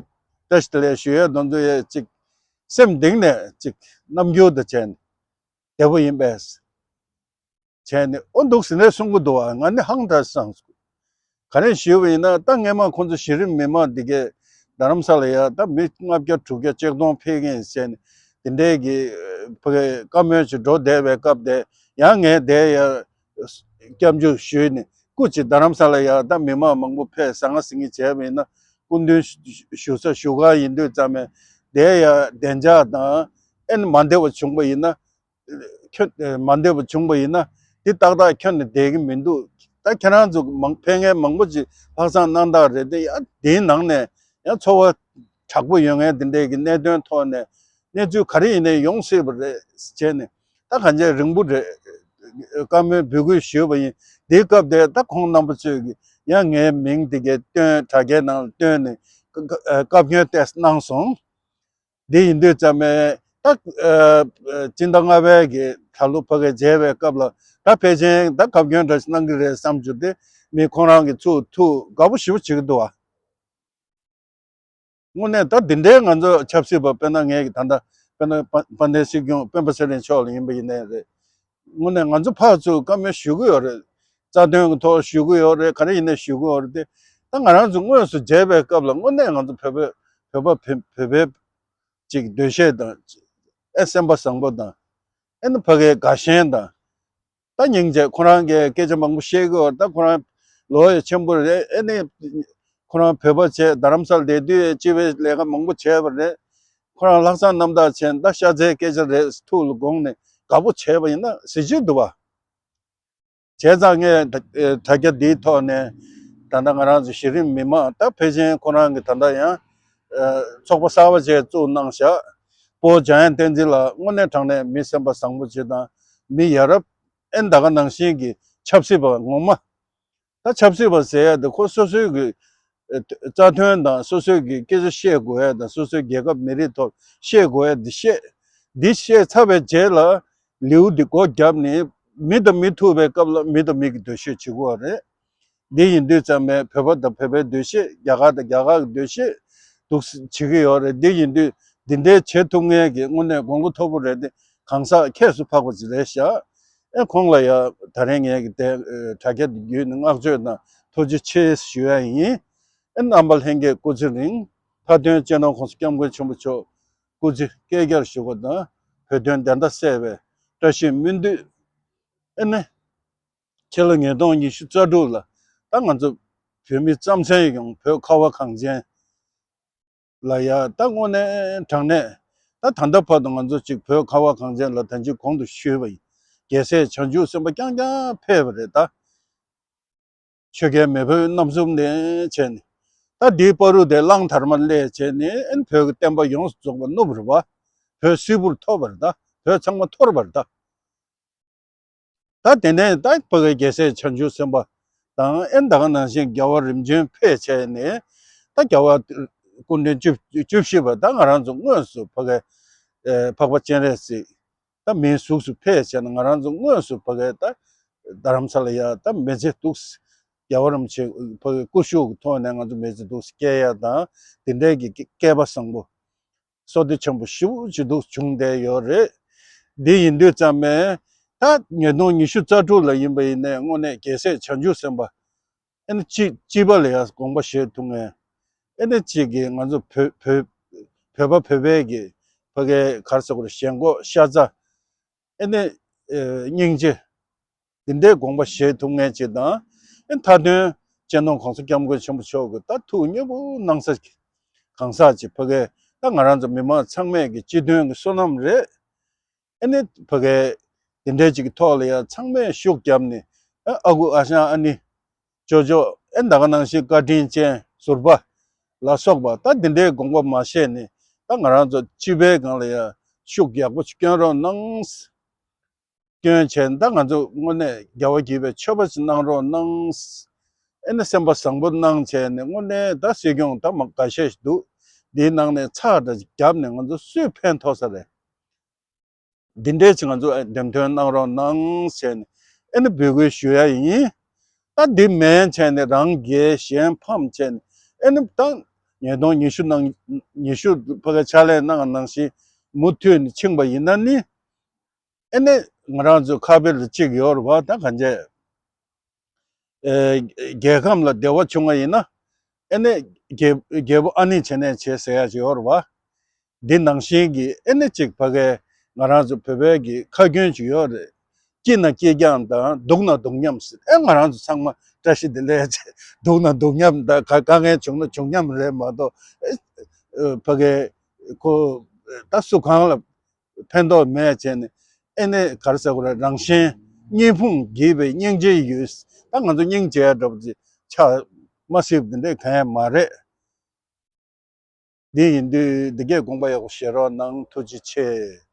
བཀྲ་ཤིས་བདེ་ལེགས་ཞུ་ཡས་དེ་ཚོ་ཡས་ཅིག་སེམས་གཏིང་ནས་ཅིག་རྣམ་འགྱུར་དང་བཅས་ནས་བདེ་པོ་ཡིན་པས། བྱས་ནས་ཨོ་འདུག་ཟེར་ནས་གསུང་གི་འདུག་བ། ང་ནི་ཧང་སངས་སོང་། ག་རེ་ཞུས་པ་ཡིན་ན་ད་སྔས་མ་ཁོང་ཚོ་གཞི་རིམ་མི་མང་འདི་གས་རྡ་རམ་ས་ལ་ཡ་ད་མི་ལྔ་བརྒྱ་དྲུག་བརྒྱ་ཆིག་སྟོང་ཕེབས་མཁན་ཟེར་ནས་དེ་འདྲའི་གི་ཕ་གི་བཀའ་མོལ་ཅིག་འགྲོ་བསྡད་པའི་སྐབས་དེ་ཡང་ངས་དེ་ཡ་སྐྱབས་འཇུག་ཞུས་ནས་སྐུ་མཁྱེན་རྡ་རམ་ས་ལ་ཡ་ད་མི་མང་མང་པོ་ཕེབས་ཟང་ངེ་ཟིང་ངེ་བྱས་པ་ཡིན་ན་སྐུ་མདུན་ཞུ་ས་ཞུ་ག་ཡིན་དུས་ཙམ་ནས་དེ་ཡ་བདེ་འཇགས་དང་ཨེ་ནི་མ་བདེ་བ་བྱུང་པ་ཡིན་ན། ཁྱོད་མ་འདོད་པ་བྱུང་པ་ཡིན་ན་འདི་ཏག་ཏག་ཁྱོན་ནས་བསྡད་ཀྱི་མི་འདུག་ད་ཁྱེད་རང་ཚོ་མང་ཕལ་ངན་མང་པོ་ཅིག་ལྷག་བསམ་རྣམ་དག་རེད་དེ་ཡང་དེའི་ནང་ནས་ཡང་ཚོར་བ་དྲག་པོ་ཡོད་མཁན་དེ་འདྲས་ཀྱི་གནད་དོན་ཐོག་ནས་གནས་ཚུལ་ག་རེ་ཡིན་ནའི་ཡོང་སྲིད་པ་རེད་བྱས་ནས་ད་གང་ཅི་རིང་པོ་རེད། བཀའ་མོལ་འབོད་སྐུལ་ཞུས་པ་ཡིན། དེའི་སྐབས་དེ་ད་ཁོང་རྣམ་པ་ཚོས་ཀྱི་ཡང་ངའི་མིང་དེ་གའི་བཏོན་དྲ་རྒྱའི་ནང་ལ་བཏོན་ནས་བཀའ་བཀའ་བཀའ་བཀྱོན་ཏོག་ཙམ་གནང་སོང་། འདི་ཡིན་དུས་ཙམ་ནས་ད་ཨ་སྤྱི་ཟླ་ལྔ་པའི་གི་ད་ལོ་ཕ་གི་མཇལ་བའི་སྐབས་ལ་ད་ཕལ་ཆེར་ད་བཀའ་བཀྱོན་འདྲ་ཞིག་གནང་གི་རེད་བསམ་བྱུང་སྟེ་མི་ཁོང་རང་གི་ཚུར་ཐུགས་དགའ་པོ་ཞེ་པོ་བྱེད་ཀྱི་འདུག་བ། དངོས་གནས་ད་འདི་འདྲའི་ང་ཚོ་ཆབ་སྲིད་པ་དཔེར་ན་ངས་ཀྱི་ད་ལྟ་དཔེར་ན་དཔལ་ལྡན་སྲིད་སྐྱོང་སྤེན་པ་ཚེ་རིང་མཆོག་ལ་ཡིན་པ་ཡིན་ནའི་རེད། དངོས་གནས་ང་ཚོ་ཕར་ཚུར་བཀའ་མོལ་ཞུ་གི་ཡོད་རེད། རྩ་དོན་གྱི་ཐོག་ཞུ་གི་ཡོད་རེད། ག་རེ་ཡིན་ནའི་ཞུ་གི་ཡོད་རེད་དེ། ད་ང་རང་ཚོ་དངོས་སུ་མཇལ་བའི་སྐབས་ལ་དངོས་གནས་ང་ཚོ་བོད་པའི་བོད་པ་བོད་བོད་པའི་ཅིག་འདོད་ཤེས་དང་ཨེ་སེམས་པ་བཟང་པོ་དང་ ཨེ་ནི་ཕ་གའི་དགའ་ཞེན་དང་། ད་སྙིང་རྗེ། ཁོ་རང་གིས་སྐད་ཆ་མང་པོ་བཤད་ཀྱི་ཡོད། ད་ཁོ་རང་ལོ་ཡང་ཆེན་པོ་རེད། ཨེ་ནི་ཁོ་རང་བོད་པ་བྱས་རྡ་རམ་ས་ལ་བསྡད་དུས་སྤྱི་པའི་ལས་ཀ་མང་པོ་བྱས་པ་རེད། ཁོ་རང་ལྷག་བསམ་རྣམ་དག་བྱས། ད་ཤ་ཚའི་སྐད་ཆ་རེད། ཐུགས་ལ་དགོངས་ནས་དགའ་པོ་བྱས་པ་ཡིན་ན་གཟི་བརྗིད་འདུག་བ། བྱས་ཙང་ངས་ད་དྲ་རྒྱ་འདིའི་ཐོག་ནས་ད་ལྟ་ང་རང་ཚོ་གཞི་རིམ་མི་མང་ད་ཕལ་ཆེར་ཁོ་རང་གིས་ད་ལྟ་ཡང་ཚོགས་པ་གསར་པ་ཅིག་བཙུགས་གནང་བཞག་སྤོ་འཇམ་དབྱངས་བསྟན་འཛིན་ལགས་དངོས་གནས་དྲང་གནས་མི་སེམས་པ་བཟང་པོ་ཅིག་དང་མི་ཡ་རབས། ཨེ་ད་ག་ནང་བཞིན་གྱི་ཆབ་སྲིད་པ་ངོ་མ། ད་ཆབ་སྲིད་པ་ཟེར་ཡ་དེ་ཁོ་སོ་སོའི་གི་ཨེ་རྩ་དོན་དང་སོ་སོའི་གི་སྐད་ཆ་བཤད་དགོས་ཡ་དང་སོ་སོའི་རྒྱལ་ཁབ་མི་རིགས་ཐོག་བཤད་དགོས་ཡ་འདི་བཤད། འདི་བཤད་ཚར་བའི་རྗེས་ལ་ལེའུ་འདི་སྒོ་བརྒྱབ་ནས་མི་དང་མི་ཐུག་པའི་སྐབས་ལ་མི་དང་མི་གི་འདོད་ཤོས་བྱེད་དགོས་པ་རེད། འདི་ཡིན་དུས་ཙམ་པས་བོད་པ་དང་བོད་པའི་འདོད་ཤེས། རྒྱ་གར་དང་རྒྱ་གར་གི་འདོད་ཤེས་འདུག་བྱེད་ཀྱི་ཡོད་རེད། འདི་ཡིན་དུས་འདི་འདྲའི་བྱེད་ཐུབ་མཁན་གྱི་དངོས་གནས་དགོངས་པ་མཐོ་པོ་རེད་དེ། གང་ཟག་ཁྱད་གསོད་ཕོག་པ་ཅིག་རེད་ཤག་ཨེ་ཁོང་ལ་ཡ་ད་རེས་ངས་ཀྱི་དེ་ཨེ་དྲ་རྒྱ་འདི་བརྒྱུད་ནས་བསྔགས་བརྗོད་དང་ཐུགས་རྗེ་ཆེ་ཞུ་ཡ་ཡིན། ཨེ་རྣམ་པ་ལྷན་རྒྱས་སྐུ་ཚེ་རིང་། མཐའ་དོན་སྤྱི་ནོར་༸གོང་ས་༸སྐྱབས་མགོན་ཆེན་པོ་མཆོག་སྐུ་ཚེ་བསྐལ་བརྒྱར་བཞུགས་པ་དང་བོད་དོན་བདེན་མཐའ་གསལ་བའི་བཀྲ་ཤིས་སྨོན་འདུན། ཨེ་ནི་ཕྱི་ལོ་ཉིས་སྟོང་ཉི་ཤུ་རྩ་དྲུག་ལ་ད་ང་ཚོ་བོད་མི་རྩམ་ཟན་ཡོང་བོད་ཁ་བ་གངས་ཅན་ལ་ཡ་ད་དངོས་གནས་དྲང་གནས་ད་ད་ལྟ་བར་དུ་ང་ཚོ་གཅིག་བོད་ཁ་བ་གངས་ཅན་ལ་ད་ཅི་གོང་དུ་ཞུས་པ་ཡིན། རྒྱལ་སྲས་བྱང་ཆུབ་སེམས་དཔའ་རྐྱང་རྐྱང་ཕེབས་པ་རེད་ད། ཆོས་རྒྱལ་མེས་པོའི་རྣམ་གསུམ་ནས་བྱས་ནས་ད་འདིའི་བར་དུ་དེ་གླང་དར་མ་སླེབས་བྱས་ནས་ཨེ་བོད་ཀྱི་བསྟན་པ་ཡོངས་སུ་རྫོགས་པ་བསྣུབས་རེད་བ། བོད་སིལ་བུར་ཐོར་བ་རེད་ད། བོད་ཚང་མ་འཐོར་བ་རེད་ད། ད་དེ་ནས་ད་ཕ་གི་རྒྱལ་སྲས་བྱང་ཆུབ་སེམས་དཔའ་དང་ཨེ་ད་ག་ནང་བཞིན་རྒྱལ་བ་རིམ་བྱོན་ཕེབས་བྱས་ནས་ད་རྒྱལ་བ་སྐུ་ཕྲེང་བཅུ་བཅུ་བཞི་པ་ད་ང་རང་ཚོ་དངོས་སུ་ཕ་གི་ཨེ་འཕགས་པ་སྤྱན་རས་གཟིགས་ད་མིའི་གཟུགས་སུ་ཕེབས་བྱས་ནས་ང་རང་ཚོ་དངོས་སུ་ཕ་གི་ད་རྡ་རམ་ས་ལ་ཡ་ད་མི་ཚེ་འདུག་རྒྱལ་བ་རིན་པོ་ཆེ་ཕ་གི་སྐུ་ཞབས་ཀྱི་ཐོག་ནས་ང་ཚོ་མི་ཚེ་འདུག་སྐྱེལ་ཡ་དང་དེ་འདྲའི་གི་སྐལ་པ་བཟང་པོ། བསོད་བདེ་ཆེན་པོ་ཞེ་པོ་ཅིག་འདུག་བྱུང་བསྡད་ཡོད་རེད། འདི་ཡིན་དུས་ཙམ་པས་ད་ཉིས་སྟོང་ཉི་ཤུ་རྩ་དྲུག་ལ་ཡིན་པ་ཡིན་ནའི་དངོས་གནས་རྒྱལ་སྲས་བྱང་ཆུབ་སེམས་དཔའ་ཨེ་ནི་སྤྱི་སྤྱི་པ་ལ་ཡང་དགོངས་པ་བཞེས་ཐུབ་མཁན། ཨེ་ནི་གཅིག་གིས་ང་ཚོ་བོད་བོད་བོད་པ་བོད་པའི་གི་ཕ་གའི་ག་རེ་ཟེར་དགོས་རེད། ཞེན་ཁོག་ཤ་ཚ། ཨེ་ནི་ཨེ་སྙིང་རྗེ། འདི་འདྲའི་དགོངས་པ་བཞེས་ཐུབ་མཁན་ཅིག་དང་། ཨེ་མཐའ་དོན་སྤྱི་ནོར་༸གོང་ས་༸སྐྱབས་མགོན་ཆེན་པོ་མཆོག་གི་ད་ཐུགས་མཉེས་པོ་གནང་ས་གང་ཟག་ཅིག་ཕ་གའི་ད་ང་རང་ཚོ་མི་མང་ཚང་མས་ཀྱི་སྤྱི་དོན་གྱི་བསོད་ནམས་རེད། ཨེ་ནི་ཕ་གའི་འདི་འདྲའི་ཅིག་གི་ཐོག་ལ་ཡང་ཚང་མས་ཤུགས་བརྒྱབ་ནས་ཨ་ཨ་ཁུ་ཨ་ཞང་ཨ་ནེ་ཅོ་ཅོ་ཨེ་ད་ག་ནང་བཞིན་བཀའ་དྲིན་ཅན་ཟུར་པ་ལ་སོགས་པ་ད་འདི་འདྲའི་དགོངས་པ་མ་བཞེས་ནས་ད་ང་རང་ཚོ་སྤྱི་པའི་སྒང་ལ་ཡང་ཤུགས་ཡག་པོ་ཅིག་སྐྱོན་རོགས་གནང་། སྐྱོན་བྱས་ནས་ད་ང་ཚོ་དངོས་གནས་རྒྱལ་བ་དགྱེས་པའི་མཆོད་པ་ཅིག་གནང་རོགས་གནང་། ཨེ་ནི་སེམས་པ་བཟང་པོ་གནང་བྱས་ནས་དངོས་གནས་ད་སྲིད་སྐྱོང་ད་མ་འགའ་ཤས་ཤིག་འདུག་འདིའི་ནང་ནས་ཚགས་འདྲ་ཅིག་བརྒྱབ་ནས་ང་ཚོ་སུས་ཕན་ཐོགས་ས་རེད། འདི་འདྲའི་ཅིག་ང་ཚོ་འདེམས་ཐོན་གནང་རོགས་གནང་ཟེར་ནས་ཨེ་ནི་འབོད་སྐུལ་ཞུ་ཡ་ཡིན། ད་འདི་མིན་བྱས་ནས་རང་རྒྱལ་གཞན་ཕམ་བྱས་ནས་ཨེ་ནི་ད་ཉིས་སྟོང་ཉི་ཤུ་ནང་ཉི་ཤུ་ཕ་གི་ཕྱག་ལས་གནང་བ་ནང་བཞིན་མུ་མཐུད་ནས་ཕྱིན་པ་ཡིན་ན་ནི། ཨེ་ནི་ང་རང་ཚོ་ཁ་དཔེ་ལ་གཅིག་ཡོད་རེད་བ། ད་གང་བྱས། ཨེ་རྒྱལ་ཁམས་ལ་བདེ་བ་བྱུང་བ་ཡིན་ན། ཨེ་ནི་རྒྱལ་རྒྱལ་པོ་ཨ་ནེ་བྱས་ནས་བྱས་ཟེར་ཡ་ཅིག་ཡོད་རེད་བ། འདི་ནང་བཞིན་གྱི་ཨེ་ནི་གཅིག་ཕ་གའི་ང་རང་ཚོ་བོད་པའི་གི་ཁ་རྒྱུན་ཅིག་ཡོད་རེད། སྐྱིད་ན་སྐྱིད་རྐྱང་དང་སྡུག་ན་སྡུག་མཉམ་ཟེར། ཨེ་ང་རང་ཚོ་ཚང་མ་བཀྲ་ཤིས་བདེ་ལེགས་བྱས་སྡུག་ན་སྡུག་མཉམ་དང་དཀའ་དཀའ་ངལ་བྱུང་ན་བྱུང་མཉམ་རེད་མ་གཏོགས། ཨེ་ཕ་གའི་ཁོ་ད་སུ་གང་ལ་ཕན་ཐོགས་མེད་བྱས་ནས་ཨེ་ནི་ག་རེ་ཟེར་དགོས་རེད། རང་གཞན་གཉིས་ཕུང་བགྱིས་པའི་སྙིང་རྗེའི་ཡུལ། ད་ང་ཚོ་སྙིང་རྗེ་འདྲ་པོ་ཅིག་ཆགས་མ་སྲིད་པ་འདི་འདྲ་གང་ཡང་མ་རེད། འདི་ཡིན་དུས་འདི་གས་དགོངས་པ་ཡག་པོ་བཞེས་རོགས་གནང་། ཐུགས་རྗེ་ཆེ།